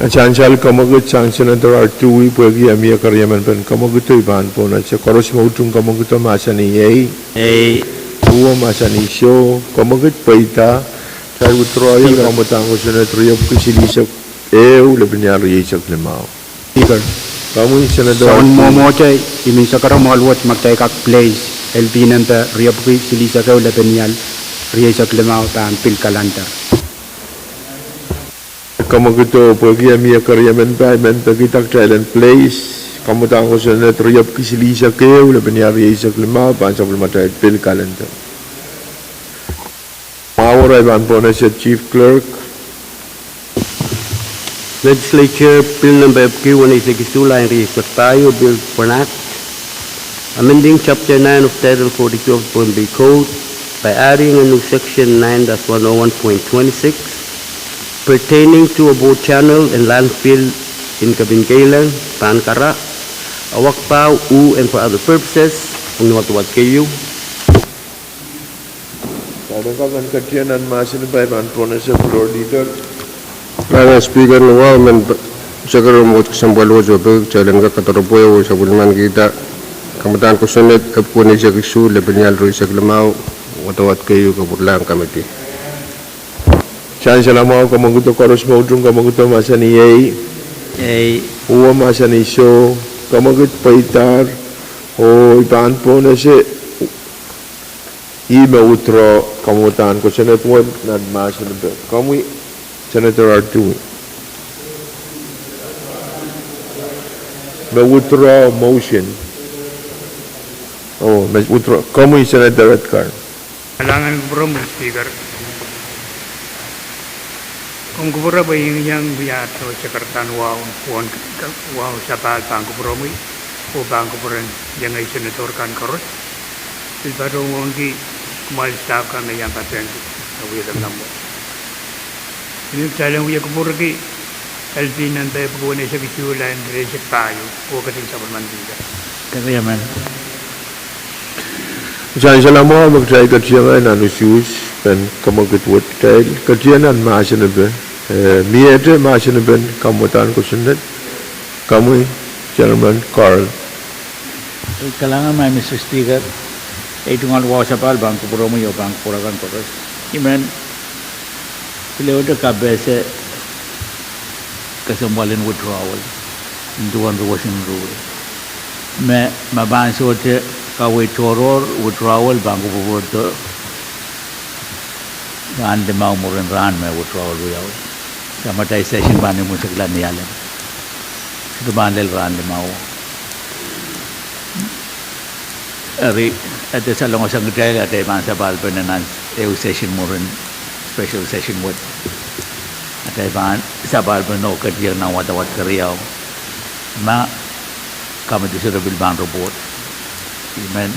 E sansal kamwekid sang Senator Artui, pwehki e mie keriemen pen kamwekido, I pahn pohnese. Koaros me utung kamwekido mahsanih ei. Ei. Uhwo mahsanih soh. Kamwekid pweida. Kitail withdraw-ieng kamwadahn kosonned riepwiki silihsek ehu, lepin ial rieisek limau. Speaker. Komwi Senator Artui. Soangen mwomwohte, I men sakaromwahl wet ma kitail kak place L P nempe riepwiki silihsek ehu, lepin ial rieisek limau pahn pil calendar. Kamwekido, pwehki e mie keriemen pai, I men pekihda kitail en place kamwadahn kosonned riepwiki silihsek ehu, lepin ial rieisek limau pahn sapwellimatail pil calendar. Mwahu, I pahn pohnese Chief Clerk. Legislature Bill nempe epwiki weneisek isuh, lain rieisek pahieu, Bill for an Act amending Chapter nine of Title forty-two of Pohnpei Code by adding a new Section nine dash one oh one point twenty-six pertaining to a boat channel and landfill in Kebin Keileng, Pahnkara, Awak Pahu, and for other purposes, ong ni wadawad keieu. Kitail en kak ketin nan mahsen, I pahn pohnese Floor Leader. Madam Speaker, ni wahu men p-, sakaromwahl wet, kesempwal wet, oh peki kitail en kak kadarepwe oh sapwellimanikihda kamwadahn kosonned epwiki weneisek isuh, lepin ial rieisek limau, wadawad keieu, kapwuralahng committee. Sansal mwahu, kamwekido, koaros me utung kamwekido mahsanih ei. Ei. Uhwo mahsanih soh. Kamwekid pweidahr. Oh I pahn pohnese ih me withdraw kamwadahn kosonned wet nan mahsen en pek. Komwi Senator Artui. Me withdraw motion. Oh, me withdraw. Komwi Senator Redcar. Kalahngan en kupwuromwi Speaker. Komw kupwure pwe I iang wiahda oh sekerda wahu, wahu sapahl pahn kupwuromwi, oh pahn kupwuren iengei senator kan koaros. Pil patohwan wauneki kumwail staff kan me iang patehng, e wia lemmwet. Ih me kitail en wia kupwurki L P nan pei pwuhk weneisek isuh, lain riehsek pahieu, oh ketin sapwellimanikihda. Keriamen. Sansal mwahu me kitail ketieng nan usuhs, pahn kamwekid wet kitail ketieng nan mahsen epe. Eh, miehte mahsen epen kamwadahn kosonned, komwi Chairman Carl. Kalahngan maing Mister Speaker, ei tungoal wahu sapahl pahn kupwuromwi oh pahn kupwure kan koaros. I men pil ehu kapehse kesempwal en withdrawal en duwen ruwesin ruwe. Me, ma pahn sohte kaweid tohrohr, withdrawal pahn kupwurpwurdo rahn limau mwurin rahn me withdrawal wiawi. Samatail session pahn imwinsekla ni Alem. Sohte pahn lel rahn limau. Eri, e de salongosang kitail, atail pahn sapahlpene nan ehu session mwurin, special session wet. Atail pahn sapahlpene oh ketieng nan wadawad keriau, ma komiti sero pil pahn report. I men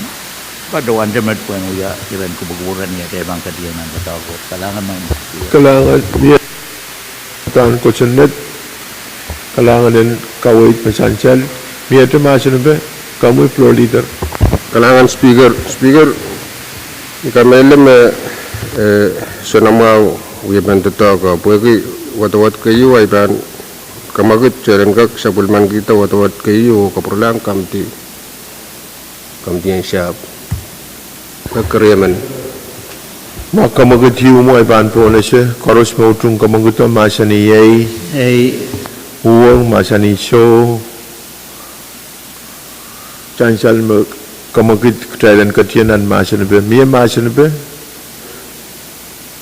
patohwan de met pwehn wia iren kupwukupwure ni atail pahn ketieng nan doadoahk wet. Kalahngan maing Mister Speaker. Kalahngan, mie dan kosonned, kalahngan en kaweid me sansal. Miehte mahsen epe, komwi Floor Leader. Kalahngan Speaker, Speaker, I kamehlele me, eh, soanamwahu wiepen doadoahk, pwehki wadawad keieu ahi pahn kamwekid, teilen kak sapwellimanikihda wadawad keieu oh kapwurelahng komiti, komiti en sahpw. Kak keriemen. Ma kamwekid ieu mwo ahi pahn pohnese, koaros me utung kamwekido mahsanih ei. Ei. Uhwong mahsanih soh. Sansal me kamwekid kitail en ketieng nan mahsen epe. Mie mahsen epe?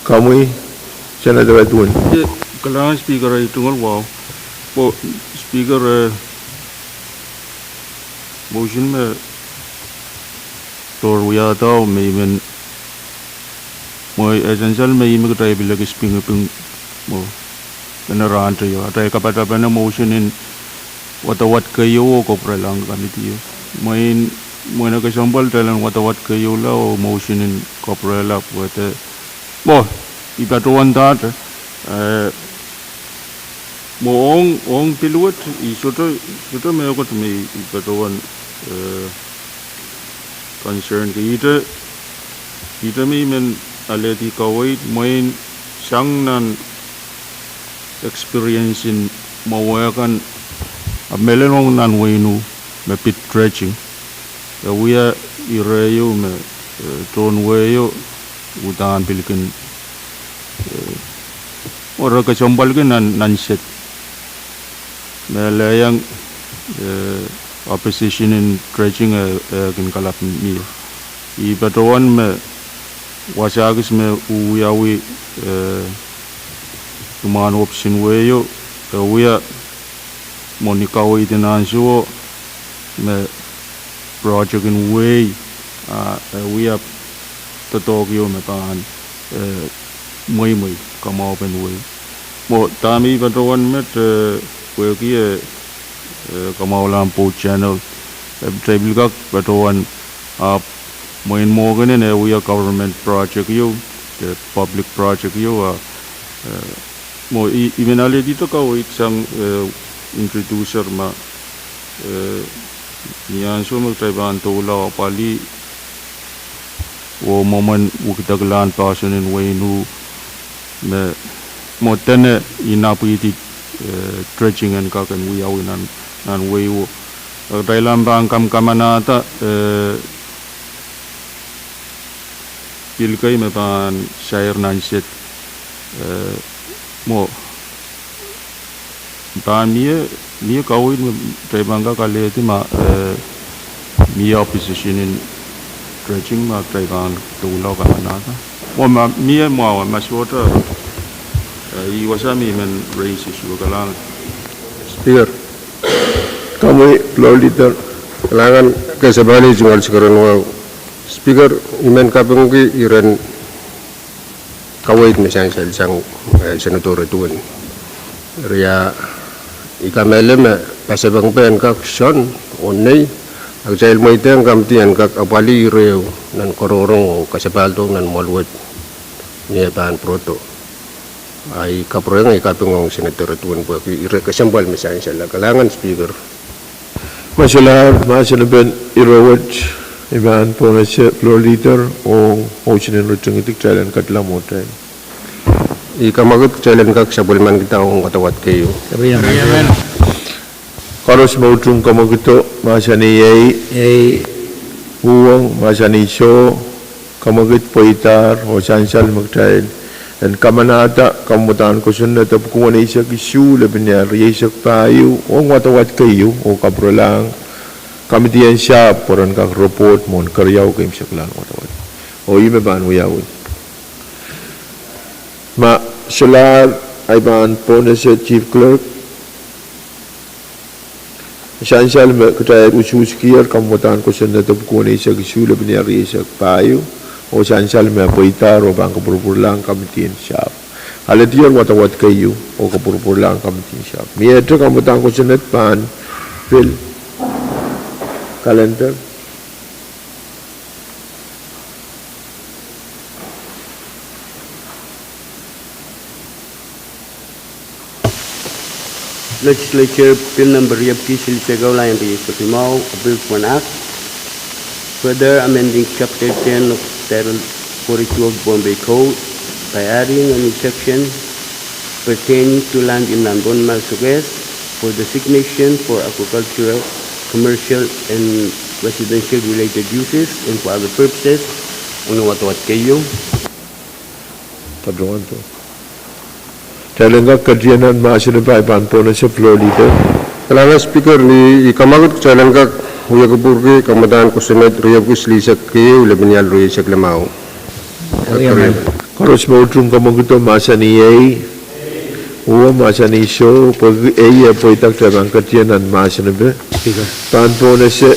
Komwi, Senator Edwin. Kalahngan Speaker, ei tungoal wahu. Pwe Speaker, eh, motion me Floor wiahda me I men, mwo e sansal me I men kitail pil ekis pingiping mwo, dene rahnteio atail kapatapene motion en wadawad keieu oh kapwurelahng komiti. Mwein, mwein e kesempwal teilen wadawad keieula oh motion en kapwurelahng wet, mwo, I patohwan dahte, eh, mwo ong, ong pil wet, I sohte, sohte mehkot me I patohwan, eh, concern ki. Ihte, ihte me I men alehdi kaweid, mwein sang nan experience en mwowe kan, ahpw mehlel ong nan wehin u me pid dredging. E wia ire ieu me, eh, tohn wehio uhdahn pil kin, eh, mwo re kesempwalki nan, nan sed. Me lehiong, eh, opposition en dredging e, e kin kalap mie. I patohwan me wasa kis me wiawi, eh, imwahn opposition wehio, e wia mwo ni kaweid en ansouo me project en wehi, ah, e wia doadoahk ieu me pahn, eh, mweimwei kamwahupen wehi. Mwo dahme I patohwan met, eh, pwehki e, eh, kamwahulahn Pout Channel, eh, kitail pil kak patohwan, ahpw mwein mwo kenen e wia government project ieu, eh, public project ieu, ah, eh, mwo I, I men alehdihte kaweid sang, eh, introducer ma, eh, ni ansou me kitail pahn doula oh pali oh mwomwen wekidekla en poahsoan en wehin u me mwo dene inapwihdi, eh, dredging en kak en wiawi nan, nan wehi o. Kitail ahpw pahn kamkamanahda, eh, pil kei me pahn sair nan sed, eh, mwo pahn mie, mie kaweid me kitail pahn kak alehdi ma, eh, mie opposition en dredging ma kitail pahn doula oh kamanahda. Mwo ma mie mwahu ma sohte, eh, ih wasa me I men raise issue. Kalahngan. Speaker. Komwi Floor Leader. Kalahngan, kesempwal ih tungoal sikeren wahu. Speaker, I men kapingki iren Kaweid me sansal sang, eh, Senator Edwin. Ria, I kamehlele me pasapeng pehn kak sohn oh nei, a kitail mweidehng kamidi en kak apwalih ire nan korongorong oh kasapahldo nan mwoahl wet ni eh pahn pwurodo. Ahi kapwurehng, I kaping ong Senator Edwin pwehki ire kesempwal me sansal. Kalahngan Speaker. Ma solahr mahsen en ire wet, I pahn pohnese Floor Leader ong motion en ritingidi kitail en ketlahng mwohtail. I kamwekid kitail en kak sapwellimanikda ong wadawad keieu. Koaros me utung kamwekido mahsanih ei. Uhwong mahsanih soh. Kamwekid pweidahr oh sansal me kitail en kamanahda kamwadahn kosonned epwiki weneisek isuh lepin ial rieisek pahieu ong wadawad keieu oh kapwurelahng kamidi en sahpw pwe ren kak report mwohn keriau keimwseklahn wadawad. Oh ih me pahn wiawi. Ma solahr, I pahn pohnese Chief Clerk. Sansal me kitail usuhskier kamwadahn kosonned epwiki weneisek isuh lepin ial rieisek pahieu, oh sansal me pweidahr oh pahn kapwurpwurlahng kamidi en sahpw. Alehdier wadawad keieu oh kapwurpwurlahng kamidi en sahpw. Miehte kamwadahn kosonned pahn pil kalender. Legislature Bill Number riepwiki silihsek ehu, lap rieisek limau, a Bill for an Act, further amending Chapter ten of Title forty-two of Bombay Code by adding a new section pertaining to land in Nambonmal Sokehs for designation for agricultural, commercial, and residential related uses and for other purposes. Ong wadawad keieu. Kitail en kak ketieu nan mahsen en pai pahn pohnese Floor Leader. Kalahngan Speaker, ni I kamwekid kitail en kak wia kupwurki kamwadahn kosonned riepwiki silihsek keieu lepin ial rieisek limau. Koaros me utung kamwekido mahsanih ei. Uhwong mahsanih soh, pwehki ei eh pweida kitail pahn ketieu nan mahsen en pai. Pahn pohnese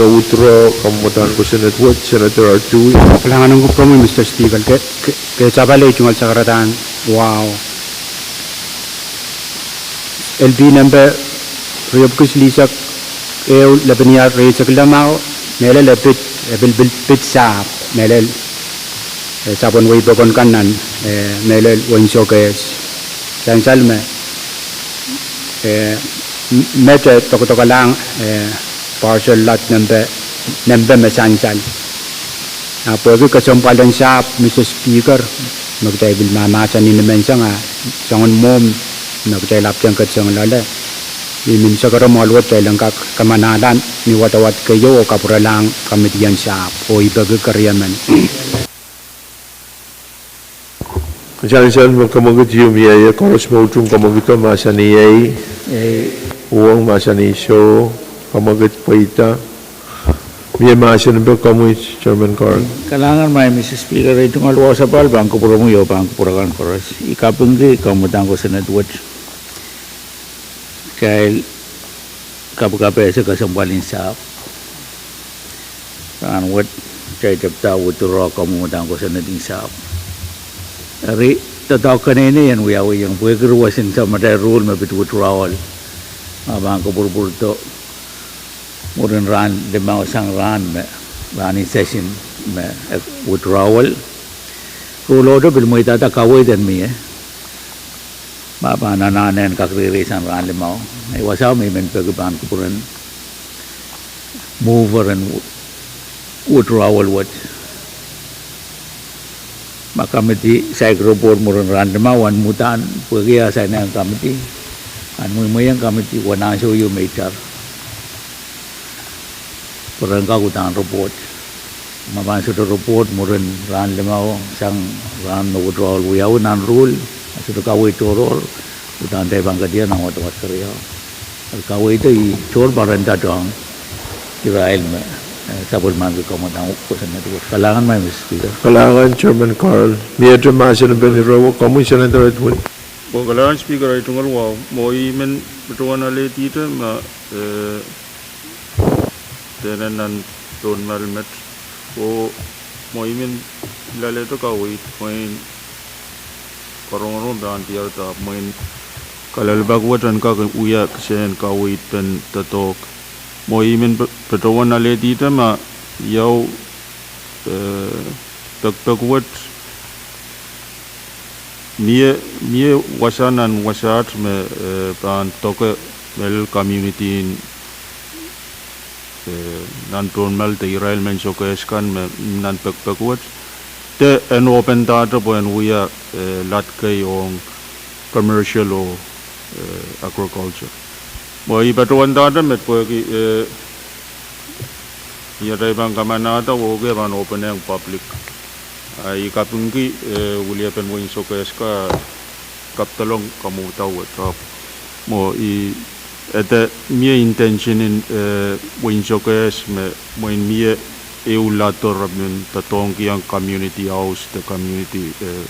me withdraw kamwadahn kosonned wet, Senator Artui. Kalahngan ong kupwuromwi, Mister Speaker, ke, ke, ke sapale tungoal sakaradahn wahu. L P nempe riepwiki silihsek ehu lepin ial rieisek limau, mehlel e pid, e pil, pil, pid sahpw, mehlel, eh, sapwen wehi pokon kan nan, eh, mehlel wein Sokehs. Sansal me, eh, m-, met e dokedokelahng, eh, parcel lot nempe, nempe me sansal. A pwehki kesempwal en sahpw, Mister Speaker, me kitail pil mahmahsanih ni menseng, a soangen mwomw me kitail apwtehn ketseng loale, I men sekere mwoahl wet kitail en kak kamanahla ni wadawad keieu oh kapwurelahng kamidi en sahpw oh ipeki keriemen. Sansal me kamwekid ieu mie ie, koaros me utung kamwekido mahsanih ei. Uhwong mahsanih soh, kamwekid pweida. Mie mahsen en pai, komwi Chairman Carl. Kalahngan maing Mister Speaker, ire tungoal wahu sapahl pahn kupwuromwi oh pahn kupwur akan koaros. I kapingki kamwadahn kosonned wet. Kail kapakap ese kesempwal en sahpw. Rahnwet, kitail tepda withdraw kamwadahn kosonned en sahpw. Eri, doadoahk keneinei en wiawiong pwehki ruwesin samatail rule me pid withdrawal, ma pahn kapwurpwurdo mwurin rahn limau sang rahn me, rahn en session me, eh, withdrawal. Rule ohto pil mweidada kaweid en mie, ma pahn anahne en kak riereisang rahn limau. Ei wasao me I men peki pahn kupwuren mover en withdrawal wet. Ma kamidi saik report mwurin rahn limau, wen mudahn pwehki a sain en kamidi, a mweimweiong kamidi wen ansou ieu me itar pwe ren kak uhdahn report. Ma pahn sohte report mwurin rahn limau sang rahn me withdrawal wiawi nan rule, a sohte kaweid tohrohr, uhdahn kitail pahn ketieu nan wadawad keriau. Eri kaweid iei tohrohr pahn ren doadoahk ong irail me, eh, sapwellimaniki kamwadahn kosonned wet. Kalahngan maing Mister Speaker. Kalahngan Chairman Carl. Miehte mahsen en pai ire wet, komwi Senator Edwin. Pwong kalahngan Speaker, ire tungoal wahu, mwo I men patohwan alehdihte ma, eh, dene nan tohnmal met, oh mwo I men Loaletail kaweid, mwein karongorong pahn diarada, mwein kalelapak wet en kak wia kisehn kaweid pen doadoahk. Mwo I men pe-, patohwan alehdihda ma ieu, eh, pekipek wet, mie, mie wasa nan wasaht me, eh, pahn doke mehlel community en eh, nan tohn mwoahl de irail mehn sokehs kan me nan pekipek wet, de en open data pwehn wia, eh, latkei ong commercial oh, eh, agriculture. Mwo I patohwan data met pwehki, eh, I atail pahn kamanahda wehwehki pahn open ong public. Ah, I kapingki, eh, weliepen mwein sokehs ka kapdolong kamwomwada wet ahpw mwo I, ede mie intention en, eh, mwein sokehs me mwein mie ehu lado re men doadoahngkihong community house de community, eh,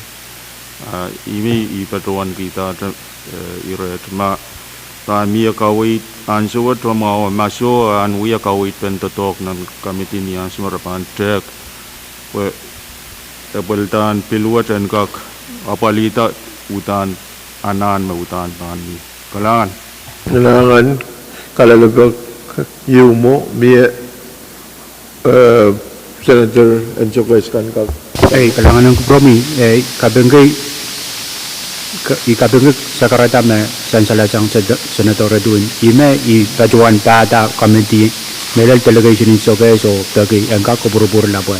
ah, I men I patohwan kihda, eh, iret ma, ma mie kaweid ansou wet, ma, ma soh ahn wia kaweid pen doadoahk nan committee ni ansou me re pahn tehk pwe epwel dan pil wet en kak apwalihda uhdahn anahn me uhdahn pahn mi. Kalahngan. Kalahngan, kalelapak, ieu mwo, mie, eh, Senator en sokehs kan kak. Ei, kalahngan en kupwuromwi, eh, kapingki, ka-, I kapingki sakarada me sansalasang Sen-, Senator Edwin. Ih me I patohwan pahda committee mehlel delegation en sokehs oh peki en kak kupwurupwurla pwe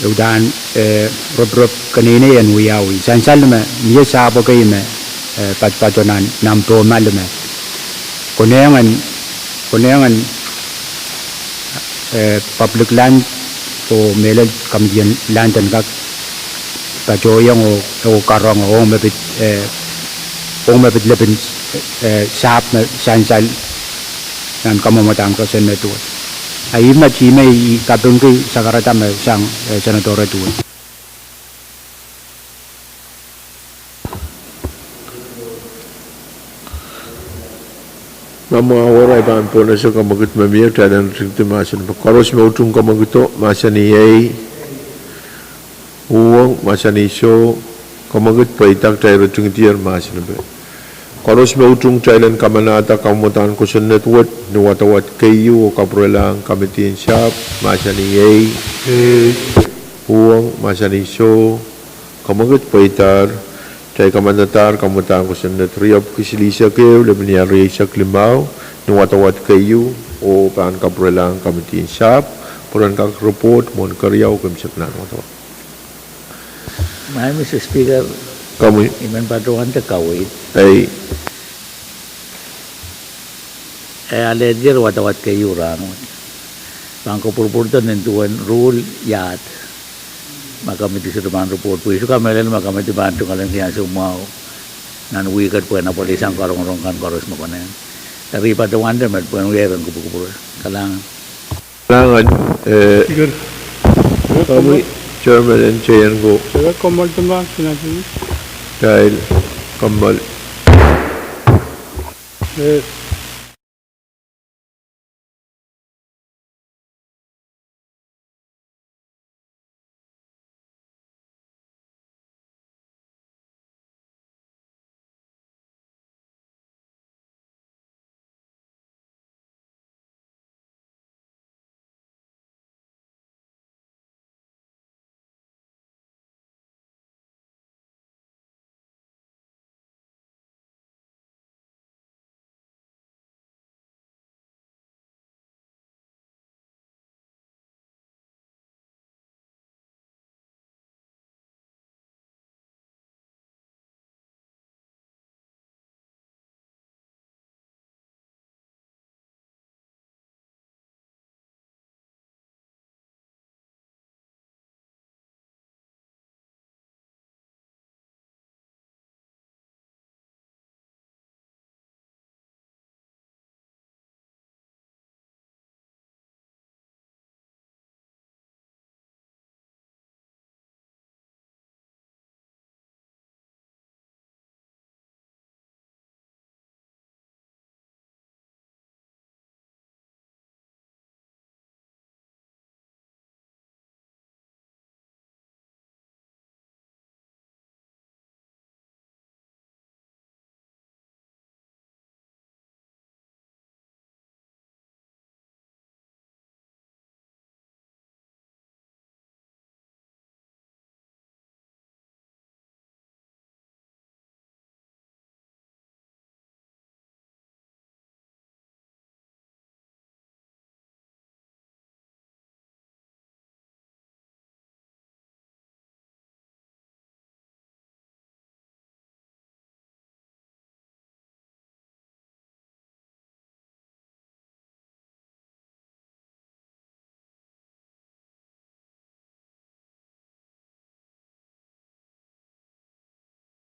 uhdahn, eh, ropirop keneinei en wiawi. Sansal me, mie sahpw kei me, eh, patopato nan, nan pwomwal me. Konehng en, konehng en, eh, public land oh mehlel committee en land en kak patohiong oh, oh karonge, oh me pid, eh, oh me pid lepin, eh, sahpw me sansal nan kamwomwdahn kosonned wet. A ih me, ih me I kapingki sakarada me sang, eh, Senator Edwin. Ma mwahu wet, I pahn pwonehsang kamwekid me mie, kitail en ritingdi mahsen. Koaros me utung kamwekido, mahsanih ei. Uhwong, mahsanih soh. Kamwekid pweida, kitail ritingdier mahsen. Koaros me utung, kitail en kamanahda kamwomwdahn kosonned wet ni wadawad keieu oh kapwurelahng committee en sahpw, mahsanih ei. Uhwong, mahsanih soh. Kamwekid pweidahr, kitail kamanadahr kamwomwdahn kosonned riepwiki silihsek ehu, lepin iar rieisek limau, ni wadawad keieu, oh pahn kapwurelahng committee en sahpw pwe ren kak report mwohn keriau oh keimwseklahn wadawad. Mie, Mister Speaker, komwi, I men patohwanda kaweid. Ei. E alehdier wadawad keieu rahnwet. Pahn kupwurupwurdohng nin duwen ruhl iahd ma committee sohte pahn report pwe issue kan mehlel ma committee pahn tungoalenki ansou mwahu nan wihk et pwehn apwalisang karongorong kan koaros me konehng. Eri patohwanda met pwehn wia ren kupwukupwure. Kalahngan. Kalahngan, eh, Speaker. Komwi, Chairman en J N ko. Speaker, kommoal, Chairman, Senator. Kitail kommoal. Eh.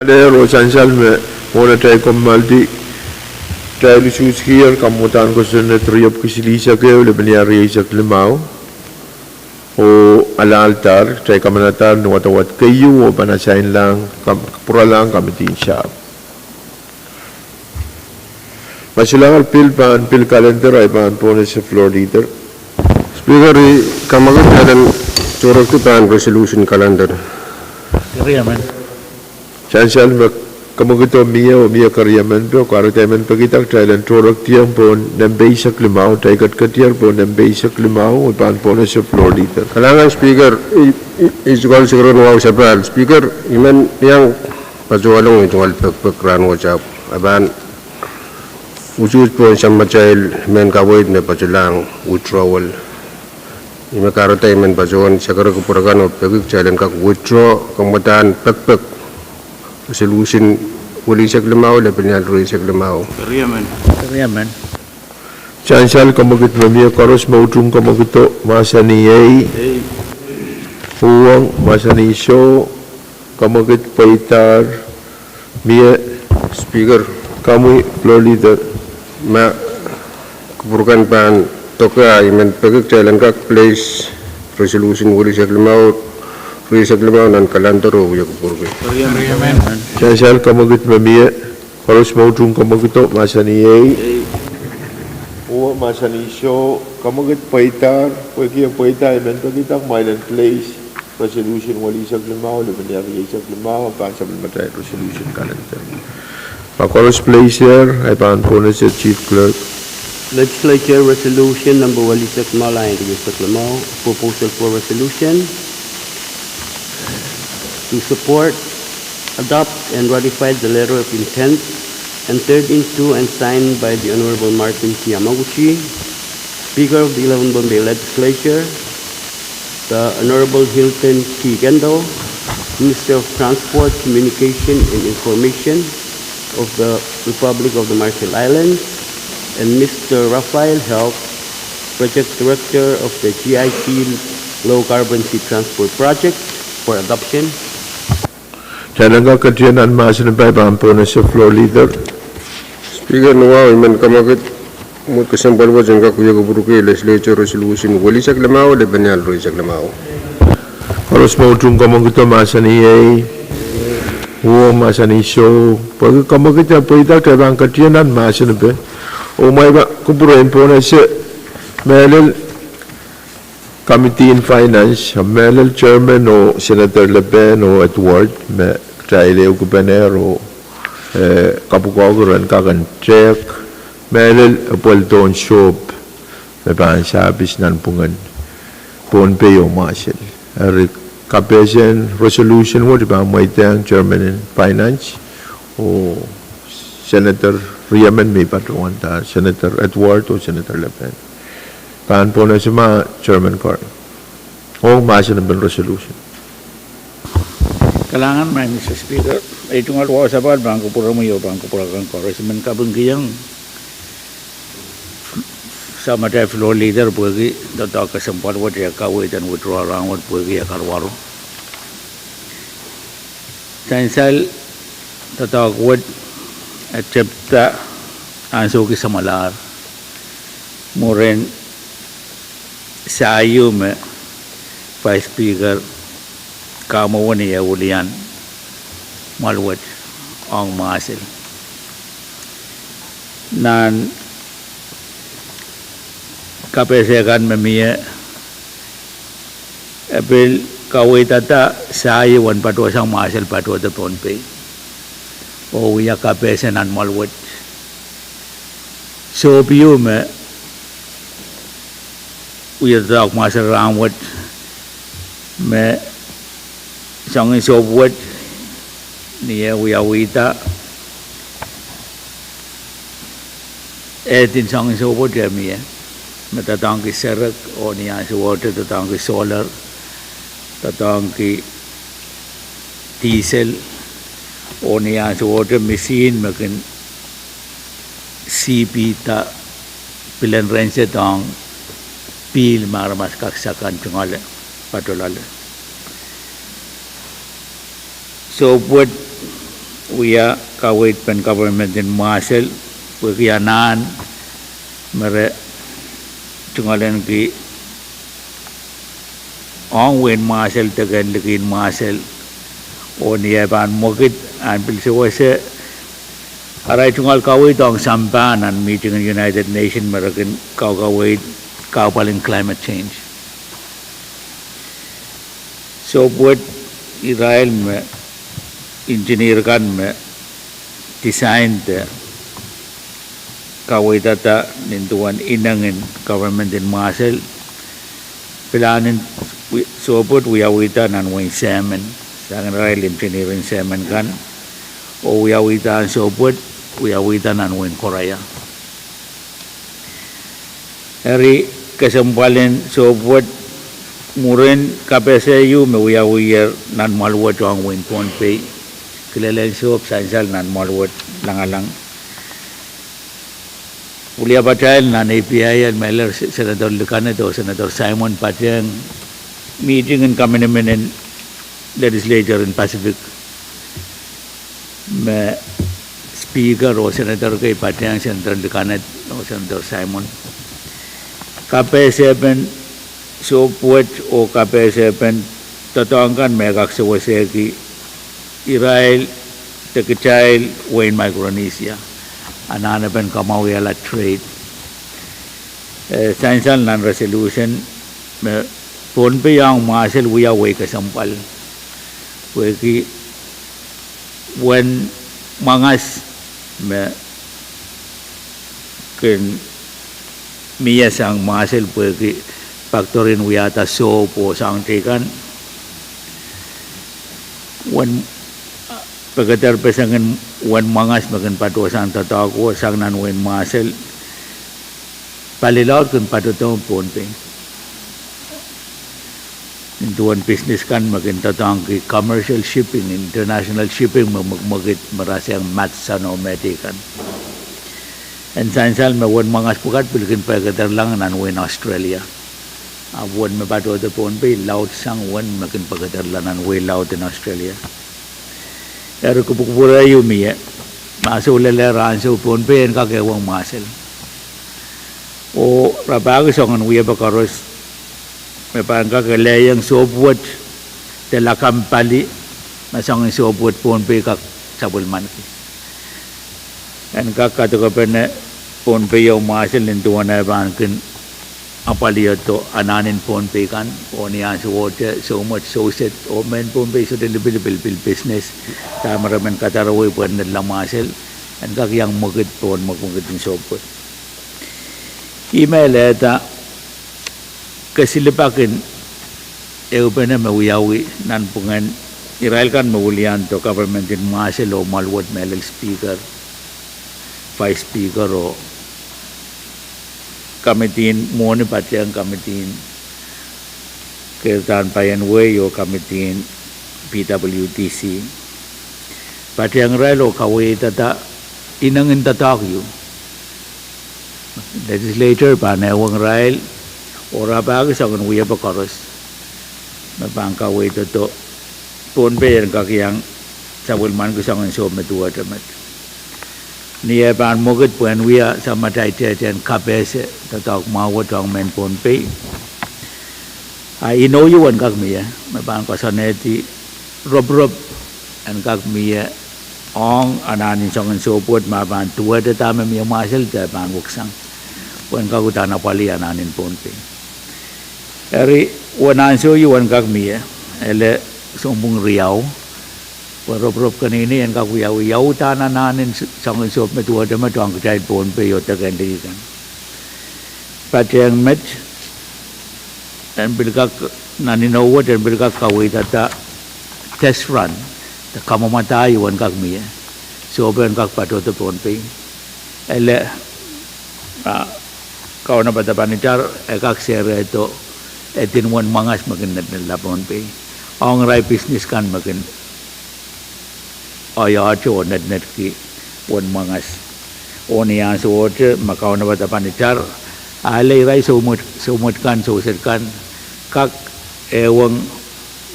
Dehr oh sansal me mwohn atail kommoaldi, kitail usuhskier kamwadahn kosonned riepwiki silihsek ehu, lepin iar rieisek limau, oh alahldahr, kitail kamanadahr ni wadawad keieu oh pahn asainlahng, kam-, pwuralahng kamidi en sahpw. Ma solahr pil pahn pil kalender, ahi pahn pohnese Floor Leader. Speaker, I kamwekid kitail en tohrohrki pahn resolution kalender. Sansal me kamwekido mie oh mie keriemen pwe kahrehda I men pekihda kitail en tohrohr diong pohn nempe eisek limau, kitail ketiketier pohn nempe eisek limau, oh pahn pohnese Floor Leader. Kalahngan Speaker, I, I, I tungoal sekeren wahu sapahl. Speaker, I men iang patohwalong, I tungoal pekpek rahnwet ahpw, a pahn usuhs pohn samatail mehn kaweid me patohlahng withdrawal. I men kahrehda I men patohwan sekereki pwurehkan oh peki kitail en kak withdraw kamwadahn pekpek resolution welisek limau, lepin ial rieisek limau. Sansal kamwekid me mie, koaros me utung kamwekido mahsanih ei. Uhwong mahsanih soh, kamwekid pweidahr, mie. Speaker, komwi Floor Leader. Ma kupwurkan pahn doke, I men peki kitail en kak place resolution welisek limau, rieisek limau nan kalender oh wia kupwurki. Sansal kamwekid me mie, koaros me utung kamwekido mahsanih ei. Uhwong mahsanih soh, kamwekid pweidahr, pwehki e pweida, I men pekihda kumwail en place resolution welisek limau, lepin ial rieisek limau, pahn sapwellimatail resolution kalender. Ma koaros place er, ahi pahn pohnese Chief Clerk. Legislature Resolution number welisek limau, line rieisek limau, proposal for resolution to support, adopt and ratify the letter of intent entered into and signed by the Honorable Martin T. Yamaguchi, Speaker of the eleventh Bombay Legislature, the Honorable Hilton T. Kendall, Minister of Transport, Communication and Information of the Republic of the Marshall Islands, and Mister Raphael Health, Project Director of the G I C Low Carbon Sea Transport Project, for adoption. Kitail en kak ketie nan mahsen pwukat pahn pohnese Floor Leader. Speaker, ni wahu I men kamwekid mwohd kesempwal wet en kak wia kupwurki Legislature Resolution welisek limau, lepin ial rieisek limau. Koaros me utung kamwekido mahsanih ei. Uhwong mahsanih soh. Pwehki kamwekid e pweida, kitail pahn ketie nan mahsen pwukat. Oh ma I pahn kupwure en pohnese mehlel Committee in Finance, mehlel Chairman oh Senator Lepen oh Edward, me kitail ehukipene oh, eh, kapwukoahki ren kak en tehk mehlel epwel dohn sohp me pahn sahpis nanpwungen Pohnpei oh Marshall. Eri kapehsen resolution wet I pahn mweidehng Chairman en Finance oh Senator riemen me I patohwanda, Senator Edward oh Senator Lepen. Pahn pohnese ma Chairman Corey. Ong mahsen en pil resolution. Kalahngan, Madam Speaker, ei tungoal wahu sapahl pahn kupwuromwi oh pahn kupwuromw koaros. I men kapingkihong samatail Floor Leader pwehki doadoahk kesempwal wet e kaweid en withdraw rahnwet pwehki e karuwaru. Sansal doadoahk wet e tepda ansou ki samwalahr mwurin sahieu me Vice Speaker Kamau Wani e wilian mwoalwet ong Marshall. Nan kapehse kan me mie, e pil kaweidada sahieu en patohsang Marshall patohda Pohnpei oh wia kapehse nan mwoalwet. Sohp ieu me wia doadoahk Marshall rahnwet me soangen sohp wet ni eh wiawihda, eh, din soangen sohp wet eh mie, me doadoahngki serek oh ni ansouohte doadoahngki solar, doadoahngki diesel oh ni ansouohte misihn me kin sihpihda pilen rensedohng pihl me aramas kak sakan tungoale, patoh loale. Sohp wet wia kaweid pen government en Mwahsel, pwehki anahn me re tungoalenki ong wehin Mwahsel, deke en likin Mwahsel. Oh ni eh pahn mwekid, ahn pil sewese arail tungoal kaweid ong sampah nan mihting en United Nation me re kin kaukaweid kahpwal en climate change. Sohp wet, irail me engineer kan me design de kaweidada nin duwen ineng en government en Mwahsel. Pilahn en wi-, sohp wet wiawihda nan wehin Sehmen, sang irail engineer en Sehmen kan, oh wiawihda en sohp wet, wiawihda nan wehin Korea. Eri kesempwal en sohp wet, mwurin kapehse ieu me wiawiher nan mwahl wet ong wehin Pohnpei, kilelen sohp sansal nan mwahl wet Langalang. Wiliapatail nan A P I L, mehlel Senator Likaned oh Senator Simon patehng mihting en kaminimin en legislature en Pacific me Speaker oh Senator kei patehng, Senator Likaned oh Senator Simon. Kapehsepen sohp wet oh kapehsepen doadoahk kan me kak sewesehki irail de kitail wehin Micronesia, anahnepen kamwahuiala trade. Eh, sansal nan resolution me Pohnpei ong Mwahsel wia wehi kesempwal, pwehki uwen mwangas me kin mie sang Mwahsel pwehki factory en wiahda sohp oh soahng teikan. Uwen pekeder pesengin uwen mwangas me kin patohsang doadoahk wet sang nan wehin Mwahsel, palilaud kin patohdohng Pohnpei. Nin duwen business kan me kin doadoahngki commercial shipping, international shipping me mwekmwekid me rasehng matsano me teikan. En sansal me uwen mwangas pwukat pil kin pekederlahng nan wehin Australia. Ahpw uwen me patohdo Pohnpei laud sang uwen me kin pekederla nan wehi laud en Australia. Eri kupwukupwure ieu mie, ma soh lelehr ansou Pohnpei en kak ehwong Mwahsel. Oh rapahki soangen wiepe koaros me pahn kak elehieng sohp wet de lakapw pali, ma soangen sohp wet Pohnpei kak sapwellimaniki. En kak kadokepene Pohnpei oh Mwahsel nin duwen eh pahn kin apwaliado anahn en Pohnpei kan, oh ni ansowohte soumwet, souset oh mehn Pohnpei sohte lipilipil pil business, dahme re men kadarowei pwehn nedla Mwahsel, en kak iang mwekid pohn mwekmwekid en sohp wet. Ih me lehda kesilipakin ehupene me wiawi nanpwungen irail kan me wiliandi government en Mwahsel oh mwahl wet, mehlel Speaker, Vice Speaker oh committee en mwohni patehng committee en keirdahn paien wehi oh committee en P W D C. Patehng irail oh kaweidada inengin doadoahk ieu. Legislature pahn ehwong irail oh rapahki soangen wiepe koaros me pahn kaweidodo Pohnpei en kak iang sapwellimaniki soangen sohp me duwehte met. Ni eh pahn mwekid pwehn wia samatail tehtehn kapehse doadoahk mwahu wet ong mehn Pohnpei. A inou ieu en kak mie me pahn koasoanehdi roporop en kak mie ong anahn en soangen sohp wet ma pahn duwehte dahme mie Mwahsel de pahn weksang, pwehn kak uhdahn apwalih anahn en Pohnpei. Eri uwen ansou ieu en kak mie, ele sounpwong riau, pwe roporop keneinei en kak wiawi ia uhdahn anahn en soangen sohp me duwehte met ong kitail Pohnpei oh deke en liki kan. Patehng met, en pil kak, nan inou wet en pil kak kaweidada test run de kamwomwada ieu en kak mie, sohp en kak patohdo Pohnpei. Ele, ah, kaunopada pahn itar e kak serehdo edin uwen mwangas me kin nednedla Pohnpei ong irail business kan me kin oahiahte oh nednedki uwen mwangas. Oh ni ansowohte me kaunopada pahn itar, a ele irail soumwet, soumwet kan, souset kan kak ehwong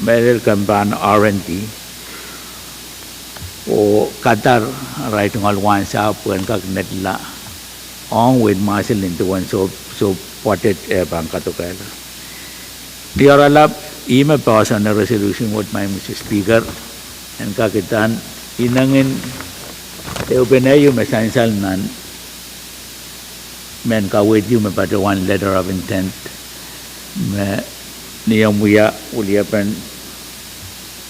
mehlel kempen R and D. oh kadar arail tungoal wahnsahpw pwehn kak netla ong weid Marshall nin duwen soh, soh pwoatet eh pahn kadokehla. Diar alap, ihme poahsoan en resolution wet, Madam Speaker, en kak idahn inengin ehupene ieu me sansal nan mehn kaweid ieu me patohwan letter of intent, me ni omw wia weliepen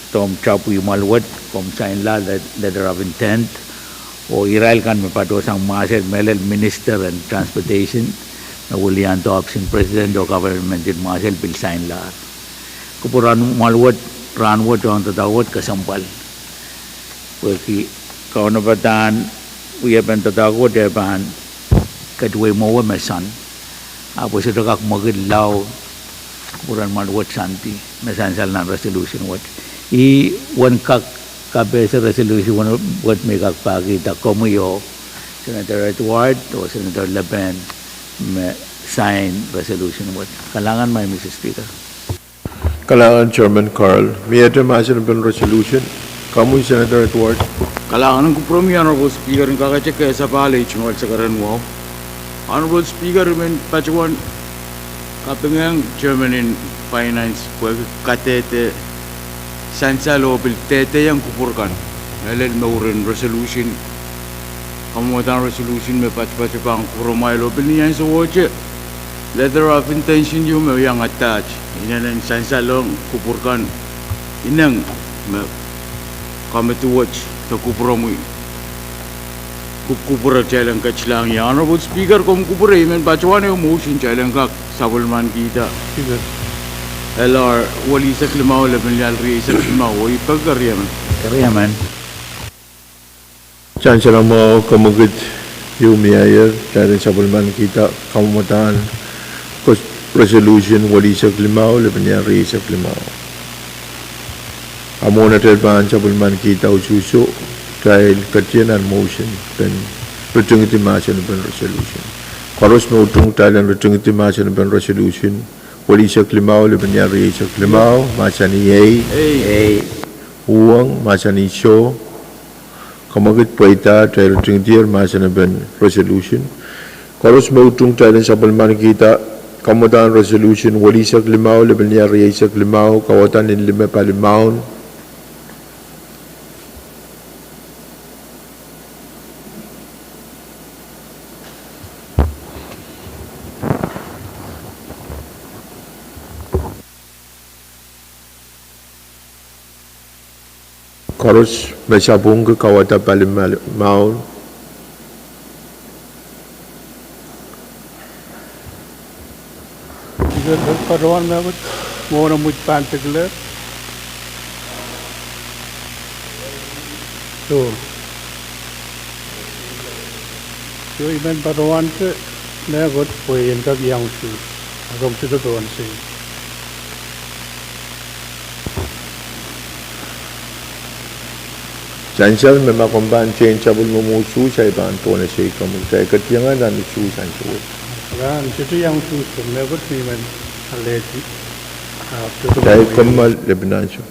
Tomw Topw Imwal wet, komw sainla letter of intent, oh irail kan me patohsang Marshall, mehlel Minister en Transportation, me weliandi ohpis en President oh Government en Marshall pil sainlahr. Kupwuren Imwal wet, rahnwet ong doadoahk wet kesempwal. Pwehki kaunopadahn wiepen doadoahk wet e pahn ketiwei mwowe me soangen. Ahpw e sohte kak mwekid lao kupwuren Imwal wet soandi me sansal nan resolution wet. Ih wen kak kapehse resolution wet me I kak pahkihda komwi oh Senator Edward oh Senator Lepen me sain resolution wet. Kalahngan, Madam Speaker. Kalahngan, Chairman Carl. Miehte mahsen en resolution, komwi Senator Edward. Kalahngan en kupwuromwi, Honorable Speaker, en kakete kesapahl ei tungoal sakaradahn wahu. Honorable Speaker, I men patohwan kapingehng Chairman en Finance pwehki kadehde sansal oh pil dehdeiong kupwur kan, mehlel mouren resolution, kamwadahn resolution me patopato pahn kupwuromwail oh pil ni ansowohte letter of intention ieu me iang attach, inenen sansalohng kupwur kan, ineng me komiti wet de kupwuromwi kupwukupwure kitail en ketilahng ie. Honorable Speaker, komw kupwure, I men patohwan ehu motion kitail en kak sapwellimanikihda L R welihsek limau lepin lial rieisek limau, oh I peki keriemen. Keriemen. Sansal mwahu, kamwekid ieu mieier, kitail en sapwellimanikihda kamwadahn resolution welihsek limau lepin lial rieisek limau. A mwohn atail pahn sapwellimanikihda usuhso, kitail ketin nan motion pen ritingidi mahsen pen resolution. Koaros me utung kitail en ritingidi mahsen pen resolution welihsek limau lepin lial rieisek limau, mahsanih ei. Uhwong, mahsanih soh. Kamwekid pweida, kitail ritingidier mahsen pen resolution. Koaros me utung kitail en sapwellimanikihda kamwadahn resolution welihsek limau lepin lial rieisek limau, kauwada nin lime palimaun. Koaros me sapwungki kauwada palimaun. Patohwan mehkot, mwohn omw wit pahn declare. Soh. Soh, I men patohwante mehkot pwe I en kak iang usuhs. A komw sohte pohn sei. Sansal me ma komw pahn change sapwellime usuhs, I pahn pohn sei, komw kitail ketiengan nan usuhs ansou wet. Rahn sohte iang usuhs, mehkot me I men alehdi. Kitail komw lepin ansou.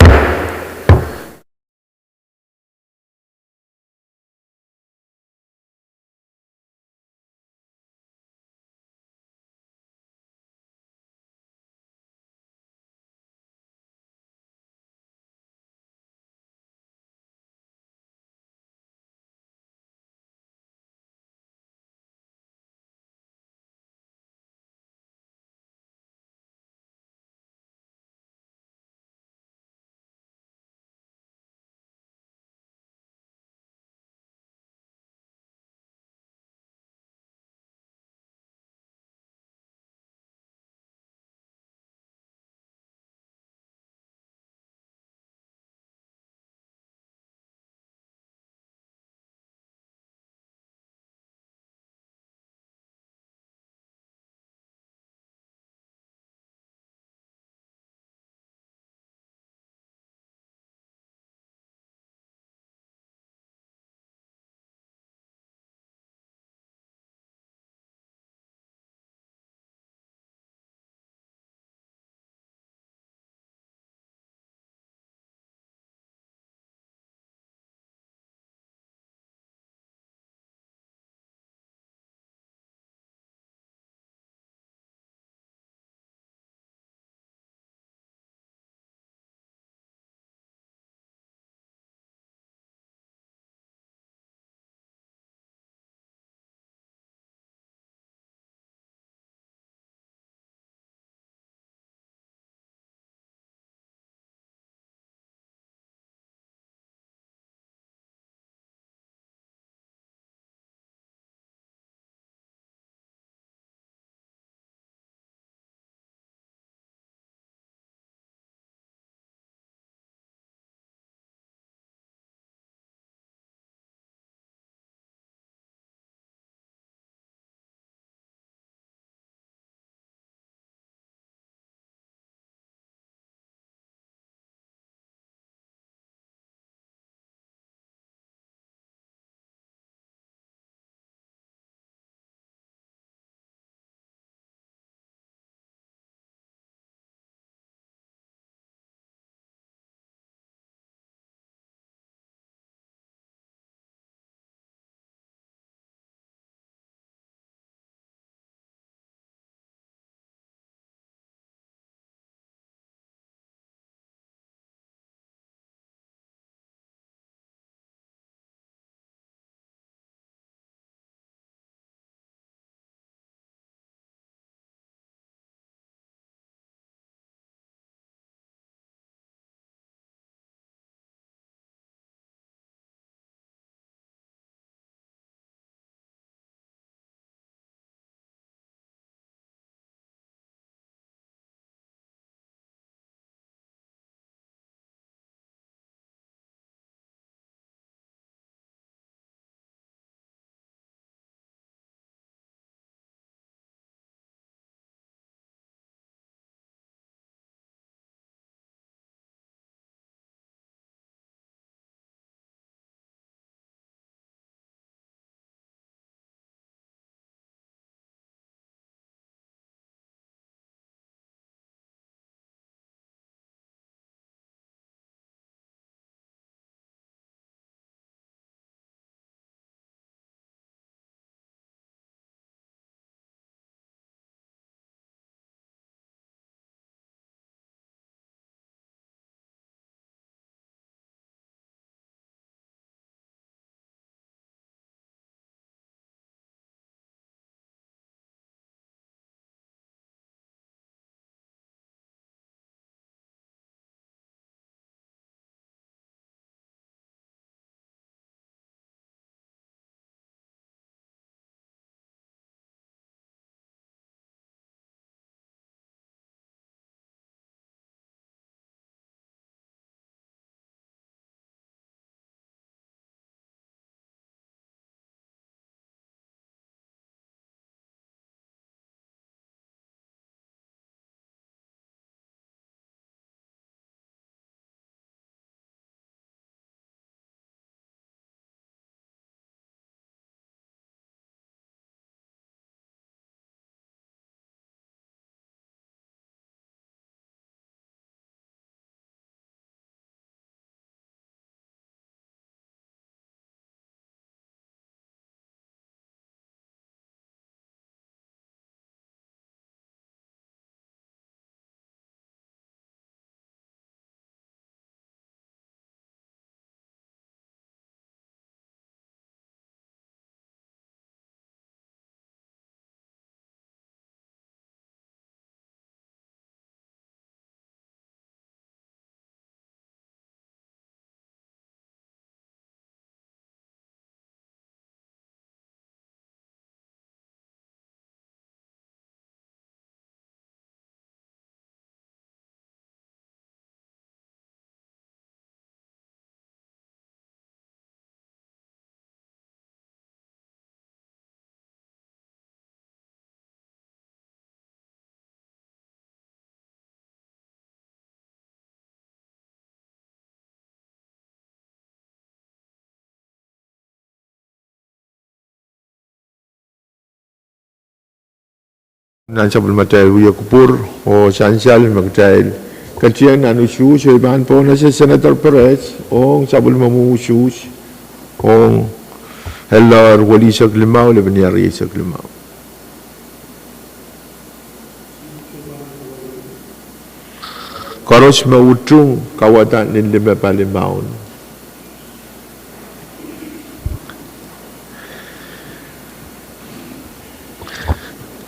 Nan sapwellimatail wia kupwur, oh sansal me kitail ketin nan usuhs, oh I pahn pohnese Senator Perez ong sapwellimomwi usuhs, ong L R welihsek limau, lepin iar rieisek limau. Koaros me utung kauwada nin limepali maun.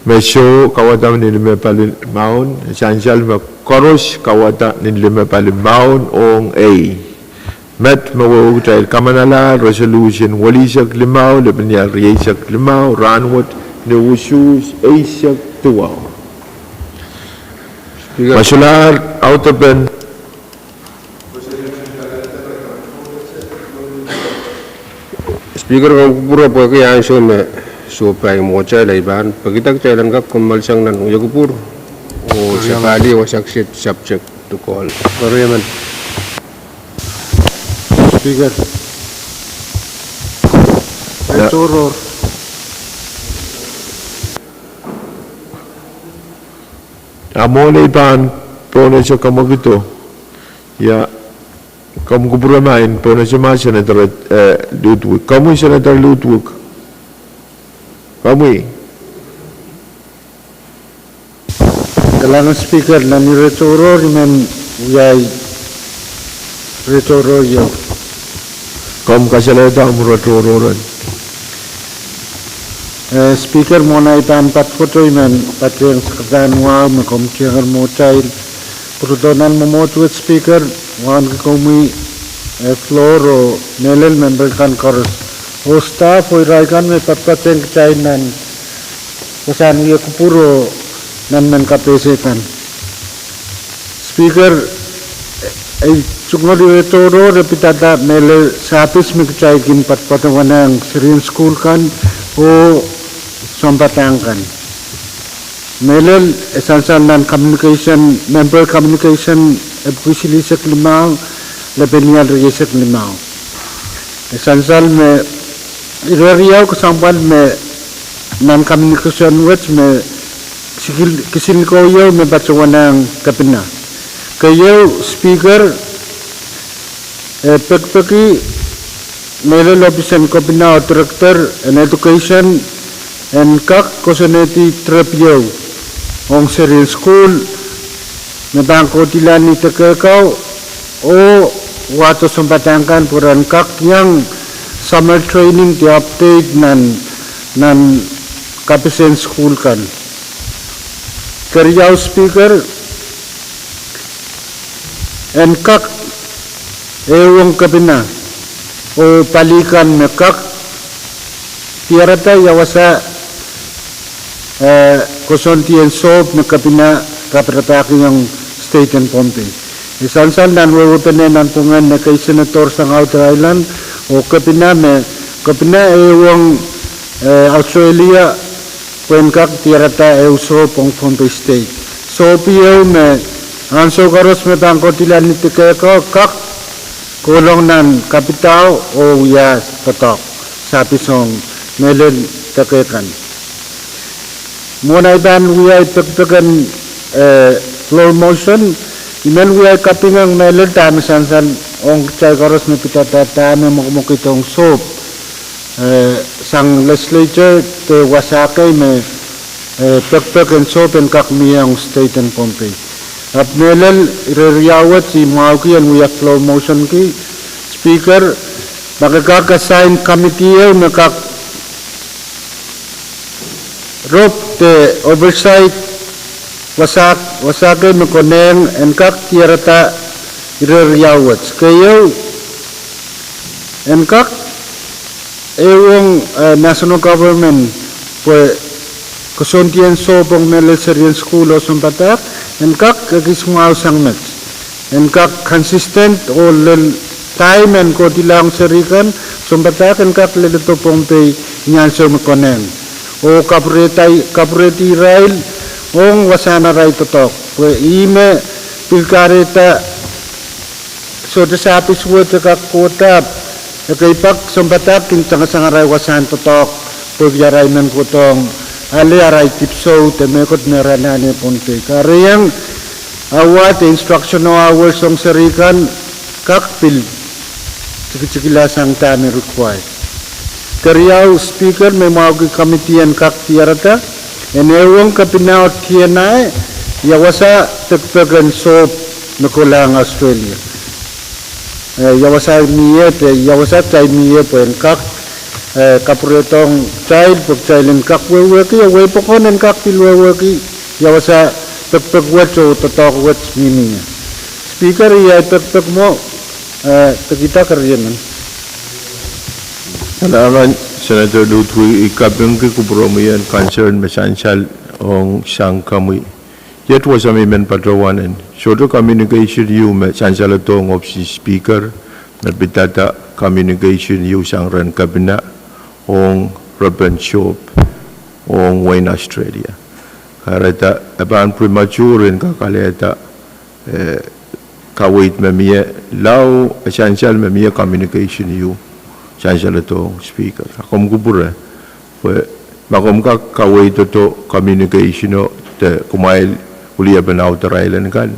Me soh kauwada nin limepali maun, sansal me koaros kauwada nin limepali maun ong ei. Met me wehwehkitail kamanalahr resolution welihsek limau, lepin iar rieisek limau, rahnwet ni usuhs eisek duwau. Speaker. Ma solahr audepen. Speaker, komw kupwure pwehki ansou me sohpai mwohtail, I pahn pekida kitail en kak kommoal sang nan wia kupwur oh sapali wasa kiset subject to call. Speaker. Ia. Tohrohr. A mwohn ei pahn pohnese komwekid o. Ia, komw kupwure ma en pohnese ma Senator, eh, Ludwig. Komwi Senator Ludwig. Komwi. Kalahngan Speaker, nan ire tohrohr I men wiahiong ire tohrohr ieu. Komw kasalehda omw ire tohrohr en. Eh, Speaker, mwohn ei pahn patopato I men patehng sakadahn wahu me komw kihong mwohtail pwurodo nan mwomwohd wet Speaker, wauneki komwi, eh, floor oh mehlel member kan koaros, oh staff oh irail kan me patpatehng kitail nan wasahn wia kupwur oh nan mehn kapehse kan. Speaker, ei tungoal ire tohrohr e pidada mehlel sahpis me kitail kin patpatohwanehng serien sukuhl kan oh sounpadahk kan. Mehlel e sansal nan communication, member communication epwiki silihsek limau, lepin ial rieisek limau. E sansal me ire riau kesempwal me nan communication wet me kisin, kisin kou ieu me patohwanehng kepina. Keieu Speaker, e pekipeki mehlel ohpis en kepina oh director en education en kak koasoanehdi trip ieu ong serien sukuhl me pahn kohdihla ni dekehkau oh wahdo sounpadahk kan pwe ren kak iang summer training de update nan, nan kapisehn sukuhl kan. Keriau Speaker, en kak ehuong kepina oh pali kan me kak diarada ia wasa, eh, koasoandi en sohp me kepina raparapahki ong state en Pohnpei. E sansal nan wehwehpene nanpwungen ekei senator sang Outer Island oh kepina me, kepina ehuong, eh, Australia pwehn kak diarada ehu sohp ong Pohnpei State. Sohp ieu me ansou koaros me pahn kohdihla ni dekehkau kak kohlong nan kapidao oh wia doadoahk sahpis ong mehlel deke kan. Mwohn ei pahn wiahi pekipeken, eh, floor motion, I men wiahi kapinga mehlel dahme sansal ong kitail koaros me pidada dahme mwekimwekid ong sohp, eh, sang legislature de wasa kei me, eh, pekipek en sohp en kak mie ong state en Pohnpei. Ahpw mehlel ire riau wet I mwahuki en wia floor motion ki, Speaker, ma ke kak assign committee ieu me kak rop de oversight wasa, wasa kei me konehng en kak diarada ire riau wet. Keieu, en kak ehuong, eh, national government pwe koasoandi en sohp ong mehlel serien sukuhl oh sounpadahk, en kak ekis mwahu sang met. En kak consistent oh lel time en kohdihla ong seri kan, sounpadahk en kak leledo Pohnpei ni ansou me konehng. Oh kapwurehdi, kapwurehdi irail ong wasahn arail doadoahk. Pwe ihme pil kahrehda sohte sahpis wet e kak kohda, ekei pak sounpadahk kin tangasang arail wasahn doadoahk, pwehki arail men kohdohng ale arail dipwisou de mehkot me re anahne Pohnpei. Kahrehiong award, instructional hours ong seri kan kak pil tikitikla sang dahme require. Keriau, Speaker, me mwahuki committee en kak diarada, en ehuong kepina oh D N I ia wasa pekipek en sohp me kolahng Australia. Eh, ia wasa mie de ia wasa kitail mie pwe en kak, eh, kapwuredohng kitail pwe kitail en kak wehwehki, oh wehi pokon en kak pil wehwehki ia wasa pekipek wet oh doadoahk wet mihmi ie. Speaker, ih ahi pekipek mwo, eh, pekida keriemen. Kalahngan Senator Ludwig, I kapingki kupwuromwi en concern me sansal ong sang komwi. Iet wasa me I men patohwan en sohte communication ieu me sansaledohng ohpis en Speaker me pidada communication ieu sang rehn kepina ong repen sohp ong wehin Australia. Kahrehda e pahn premature en kak alehda, eh, kaweid me mie lao e sansal me mie communication ieu sansaledohng Speaker. A komw kupwure pwe ma komw kak kaweidodo communication o de kumwail wiliapen audarail en kan,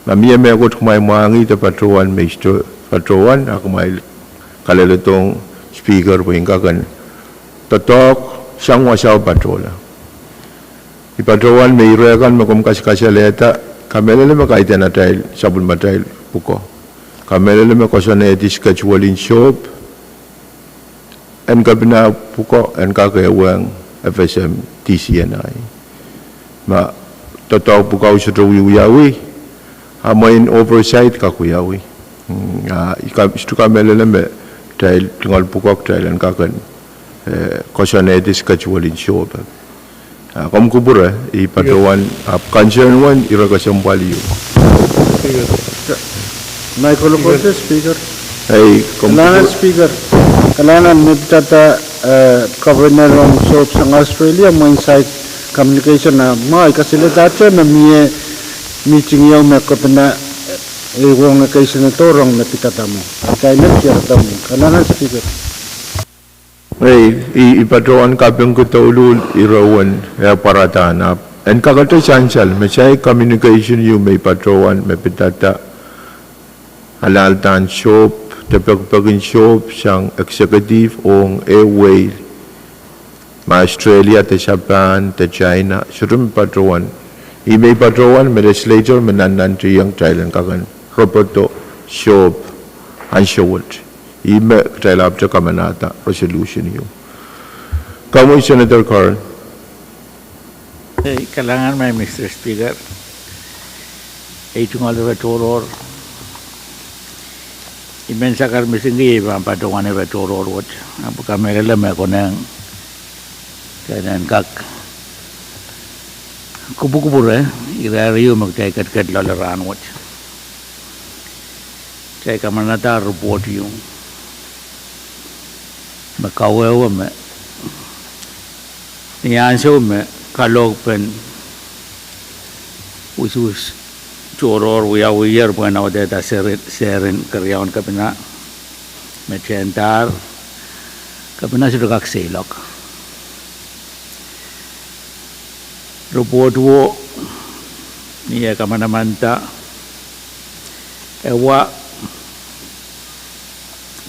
ma mie mehkot kumwail mwahngih de patohwan me I sohte patohwan, a kumwail kaleledohng Speaker pwe I kak en doadoahk sang wasao patohla. I patohwan me ire kan me komw kasikasalehda, kamehlele me kaidehn atail sapwellimatail pwukoa. Kamehlele me koasoanehdi schedule en sohp en kepina pwukoa en kak ehuong F S M D C N I. Ma doadoahk pwukoa sohte wiewiawi, a mwein oversight kak wiawi. Mm, a I ka-, sohte kamehlele me kitail tungoal pwukoa kitail en kak en, eh, koasoanehdi schedule en sohp. A komw kupwure, I patohwan, ahpw concern wet ire kesempwal ieu. Michael Okote, Speaker. Ei, komw kupwure. Kalahngan Speaker. Kalahngan me pidada, eh, Governor ong sohp sang Australia, mwein side communication, a ma I kasalehda ahte me mie meeting ieu me kepina, eh, ehuong ekei Senator ong me pidada mwo. Atail men diarada mwo. Kalahngan Speaker. Ei, I, I patohwan kapingki douluhl ire wet en pwaradahn, ahpw en kakete sansal me saik communication ieu me I patohwan me pidada alahldan sohp de pekipek en sohp sang executive ong ehu wehi, ma Australia de Japan de China, sohte me patohwan. Ih me I patohwan me legislature me nannantihong kitail en kak en reporto sohp ansou wet. Ih me kitail ahpwete kamanahda resolution ieu. Komwi Senator Curran. Ei, kalahngan, Mister Speaker. Ei, tungoal ire tohrohr. I men sakar misingki I pahn patohwan ire tohrohr wet. Ahpw kamehlele me konehng kitail en kak kupwukupwure ire ehu me kitail ketiket loale rahnwet. Kitail kamanahda report ieu me kawehwe me ni ansou me kalohkpen usuhs tohrohr wiawiher pwehn audehda seri-, seri en keriaun kepina me tehndahr, kepina sohte kak seiloak. Report wo, ni eh kamanamanda, e wa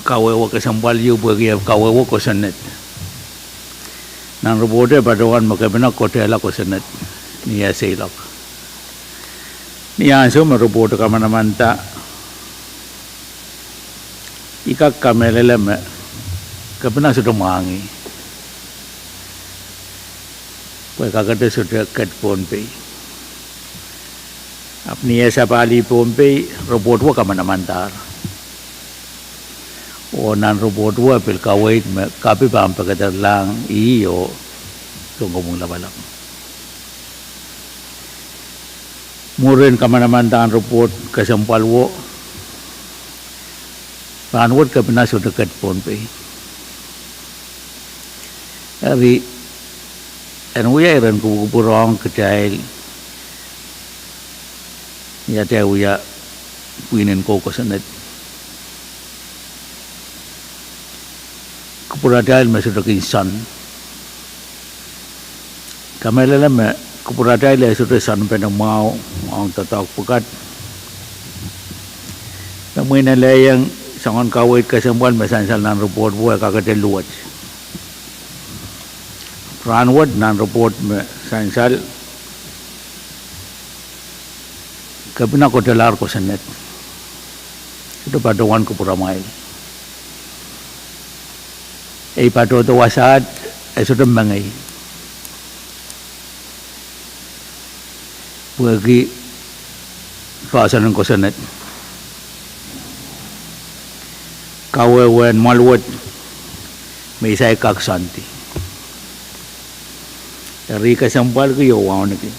kawehwe kesempwal ieu pwehki e kawehwe kosonned. Nan report e patohwan me kepina kotehla kosonned ni eh seiloak. Ni ansou me report kamanamanda, I kak kamehlele me kepina sohte mwahngih pwe kakete sohte ket Pohnpei. Ahpw ni eh sapahlih Pohnpei, report wo kamanamandahr. Oh nan report wo pil kaweid me kapi pahn pekederlahng ih oh Sounkomouro lapalap. Mwurin kamanamandan report kesempwal wo, rahnwet kepina sohte ket Pohnpei. Eri, en wia iren kupwukupwur ong kitail ni atail wia pwihn en kou kosonned. Kupwuratail me sohte kin soan. Kamehlele me kupwuratail e sohte sounpene mwahu ong doadoahk pwukat. Me mwein ale iang soangen kaweid kesempwal me sansal nan ripoht wet e kakete luwet. Rahnwet nan ripoht me sansal, Kepina Kotelahr kosonned. Sohte patohwan kupwuramwail. Ei patohdo wasaht, e sohte mengei. Pwehki poahsoan en kosonned. Kawehwehn mwahl wet me I saik kak soandi. Eri kesempwalki oh wauneki.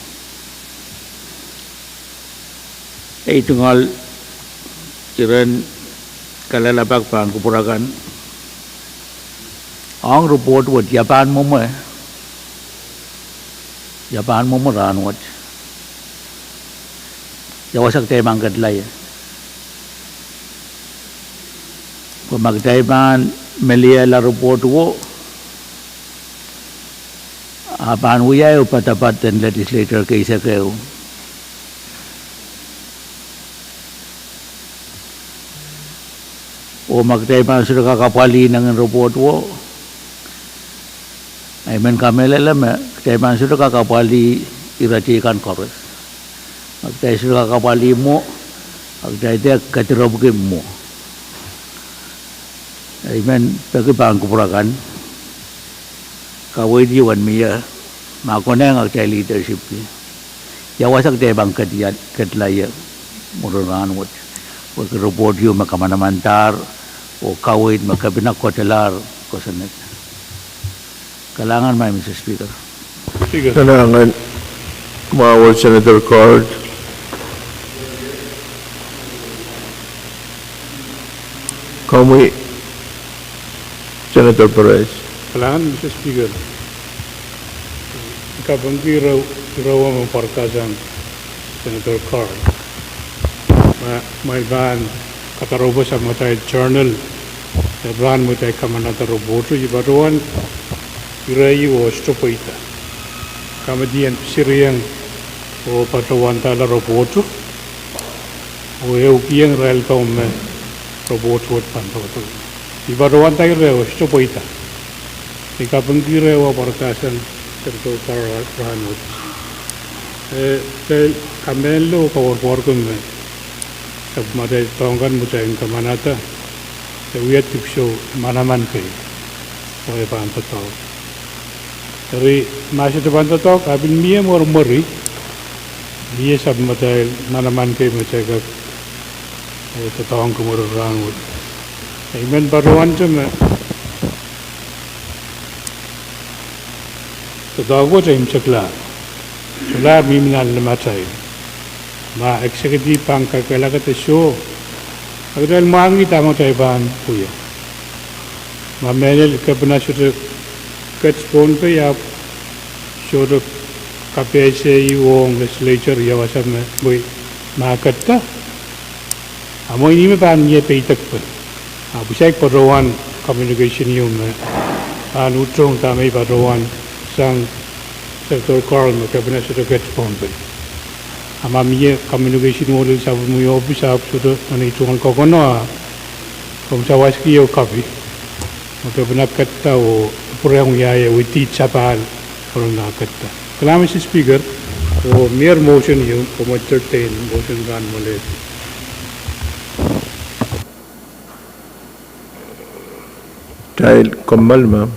Ei tungoal iren kalelapak pahn kupwur akan. Ong ripoht wet ia pahn mwomwe. Ia pahn mwomwe rahnwet. Ia wasa kitail pahn ketla ie. Pwe ma kitail pahn meliehla ripoht wo, a pahn wia ehu poadoapoad en legislator keisek ehu. Oh ma kitail pahn sohte kak apwalih nangen ripoht wo, I men kamehlele me kitail pahn sohte kak apwalih ire teikan koaros. Ma kitail sohte kak apwalih mwo, a kitail dehr kedirepwki mwo. I men peki pahn kupwur akan, kaweid ieu en mie, ma konehng a kitail leadership ki, ia wasa kitail pahn ketla ie mwurin rahnwet, pwehki ripoht ieu me kamanamandahr, oh kaweid me Kepina Kotelahr kosonned. Kalahngan, Mister Speaker. Kalahngan, mwahu Senator Card. Komwi, Senator Perez. Kalahngan, Mister Speaker. I kapingki ire, ire wet me pwarada sang Senator Card. Ma, ma I pahn kadarohsang me atail journal, e pahn me atail kamanada ripoht, I patohwan ire ieu oh sohte pweida. Kamadien siriong oh patohwandahla ripoht, oh ehukihong irail kan me ripoht wet pahn patohdo. I patohwanda ire oh sohte pweida. I kapingki ire wet pwarada sang Senator Card rahnwet. E, pil kamehlele oh kawarwarki me sapwellimatail doadoahk kan me kitail kamanada, e wia dipwisou manaman kei, oh e pahn doadoahk. Eri ma sohte pahn doadoahk, a pil mie mwoahr mwuri, mie sapwellimatail manaman kei me kitail kak, e, doadoahngki mwurin rahnwet. I men patohwante me doadoahk wet e imwseklahng. Solahr mihmi nan limatail. Ma executive pahn kakehlaka de soh, a kitail mwahngih dahme kitail pahn wia. Ma mehlel Kepina sohte ket Pohnpei, ahpw sohte kapehse ih ong legislature ia wasa me, me, ma ketta. A mwein ih me pahn mie peidekpe. Ahpw I saik patohwan communication ieu me pahn utung dahme I patohwan sang Senator Card me Kepina sohte ket Pohnpei. A ma mie communication wo lel sapwellimomwi ohpis ahpw sohte ngehi tungoal kokono, a komw sawaski ehu copy me Kepina ketta oh pwurehng wiahier within sapahl mwurin ah ketta. Kalahngan, Mister Speaker, oh mie motion ieu, komw entertain motion kan me lel. Kitail kommoal ma.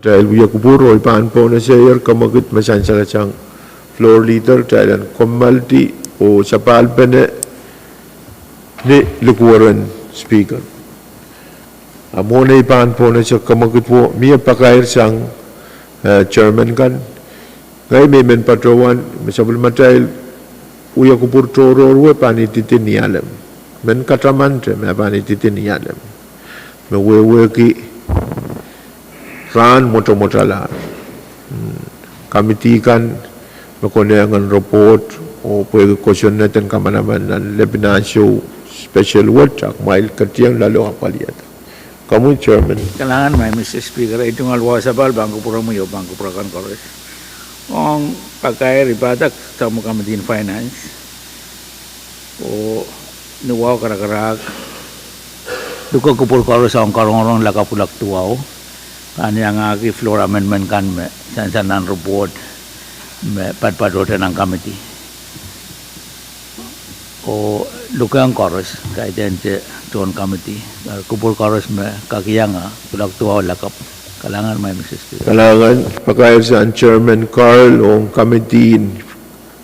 Kitail wia kupwur oh I pahn pohnese kamwekid me sansal sang floor leader, kitail en kommoaldi oh sapahlpene ni likuweren Speaker. A mwohn ei pahn pohnese kamwekid wo, mie pakair sang, eh, chairman kan, ngehi me I men patohwan me sapwellimatail wia kupwur tohrohr wet pahn ididi ni alem. Men katamante me pahn ididi ni alem. Me wehwehki rahn mwotomwotalahr. Mm, committee kan me konehng en report oh pwehki kosonned en kamanaman nan lepin ansou special wet, ahpw kumwail ketieng loale apwaliada. Komwi chairman. Kalahngan, Madam Speaker, ei tungoal wahu sapahl pahn kupwuromwi oh pahn kupwur akan koaros. Ong pakair I padahk samwa committee en finance oh ni wahu karakarahk, luke kupwur koaros ong karongorong lakapw kuloak duwau, pahn iangahki floor amendment kan me sansal nan report me patpatohte nan committee. Oh lukehng koaros, kaidehn te tohn committee, eh, kupwur koaros me kak iang kuloak duwau lakapw. Kalahngan, Madam Speaker. Kalahngan, pakair sang chairman Carl ong committee en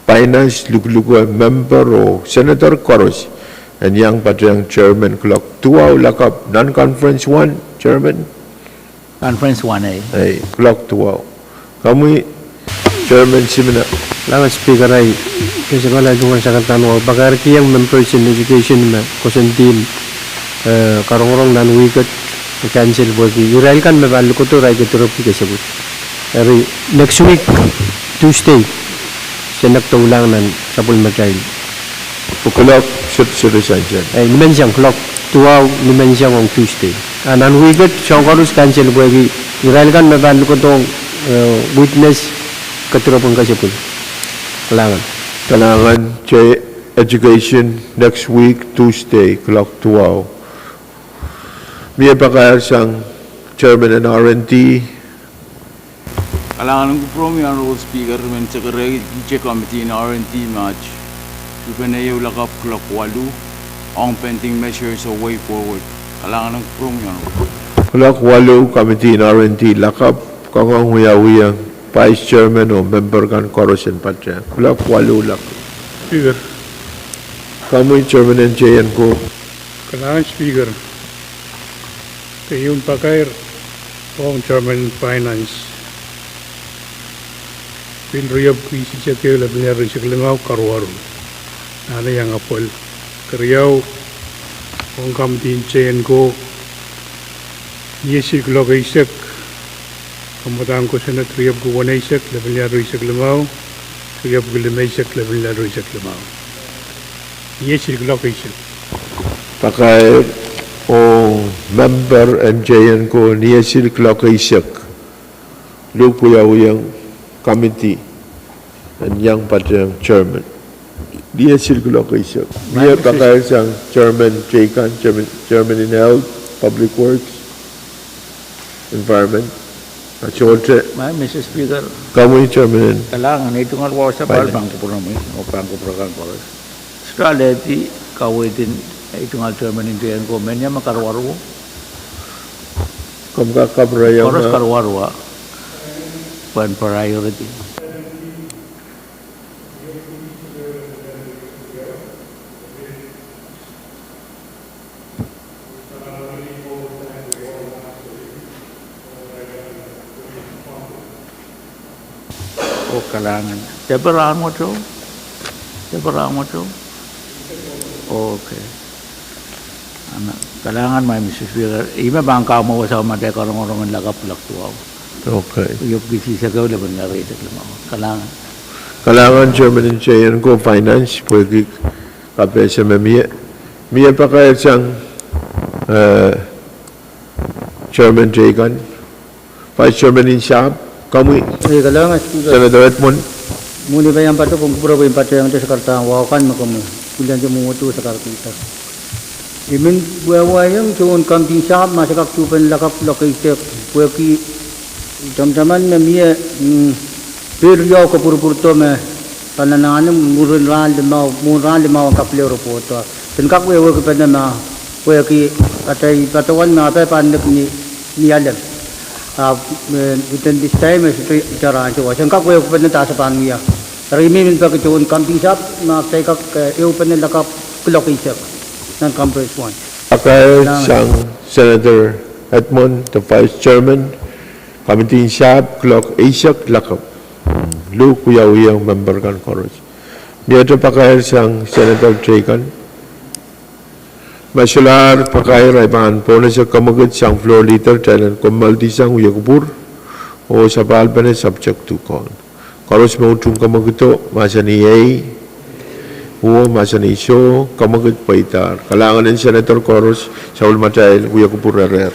finance, lukluke member oh senator koaros en iang patehng chairman kuloak duwau lakapw nan conference one, chairman. Conference one A. Ei, kuloak duwau. Komwi chairman Simina. Kalahngan Speaker, ei kesempwal ei tungoal sakarada wahu pakairkihong members en education me koasoandi, eh, karongorong nan wihk et cancel pwehki irail kan me pahn lukodo irail kedirepwki kesempwal. Eri next week Tuesday se nek doulahng nan sapwellimatail. Pwe kuloak seri, seri sansal. Eh, nimenseng kuloak duwau nimenseng ong Tuesday. A nan wihk et soahng koaros cancel pwehki irail kan me pahn lukodohng, eh, witness kedirepwen kesempwal. Kalahngan. Kalahngan, te education next week Tuesday kuloak duwau. Mie pakair sang chairman en R and D. Kalahngan en kupwuromwi Honorable Speaker, I men sekerehkihte committee en R and D me aht tuhpene ieu lakapw kuloak waluh ong pending measures oh way forward. Kalahngan en kupwuromwi Honorable. Kuloak waluh committee en R and D lakapw, kangoang wiawi ong vice chairman oh member kan koaros en patehng. Kuloak waluh lakapw. Speaker. Komwi chairman en J N ko. Kalahngan Speaker. Keieun pakair ong chairman en finance. Pil riepwuki eisek ehu lepin riehsek limau karuwaru. Nan iang apwal. Keriau, ong committee en J N ko, ni esil kuloak eisek, kamwadang kosonned riepwuki weneisek lepin riehsek limau, riepwuki limeisek lepin riehsek limau. Ni esil kuloak eisek. Pakair ong member en J N ko ni esil kuloak eisek. Lukwiawiong committee en iang patehng chairman. Ni esil kuloak eisek. Mie pakair sang chairman teikan, chairman, chairman en health, public works, environment. A sohte. Madam Speaker. Komwi chairman en. Kalahngan, ei tungoal wahu sapahl pahn kupwuromwi oh pahn kupwur akan koaros. Sohte alehdi kaweid en ei tungoal chairman en J N ko, men ia me karuwaru? Komw kak kapwurehiong. Koaros karuwaru, pwehn priority. Oh, kalahngan. Depe rahnwet o? Depe rahnwet o? Okay. Ana, kalahngan Madam Speaker, ih me pahn kamwowasao madahi karongorong en lakapw kuloak duwau. Okay. Riepwuki eisek ehu lepin riehsek limau. Kalahngan. Kalahngan chairman en J N ko, finance, pwehki kapehse me mie. Mie pakair sang, eh, chairman teikan. Vice chairman en sahpw, komwi. Eh, kalahngan Speaker. Senator Edmund. Mwohni pahn patehng, komw kupwure pwe I patehngete sakaradahn wahu kan me komwi pil ante mwomwohdiso sakarkihda. I men wehwehkiong tohn committee en sahpw ma se kak tuhpene lakapw kuloak eisek, pwehki tamataman me mie, mm, pil riau kapwurpwurdo me pahn anahne mwurin rahn limau, mwurin rahn limau en kak pil report. Sen kak wehwehkipene ma pwehki atail patohwan me ape pahn nek ni, ni alem. Ahpw, eh, within this time, eh, sohte itar ansou, e soang kak wehwehkpene dahsang pahn wia. Eri I men peki tohn committee sahpw, ma kitail kak, eh, ehupene lakapw kuloak eisek nan conference won. Pakair sang Senator Edmund, the Vice Chairman, committee sahpw kuloak eisek lakapw. Luhk wiawiong member kan koaros. Miehte pakair sang Senator teikan. Ma solahr pakair, I pahn pohnese kamwekid sang floor leader kitail en kommoaldi sang wia kupwur oh sapahlpene subject to call. Koaros me utung kamwekido, mahsanih ei, oh mahsanih soh, kamwekid pweidahr. Kalahngan en Senator koaros, sapwellimatail wia kupwur erehr.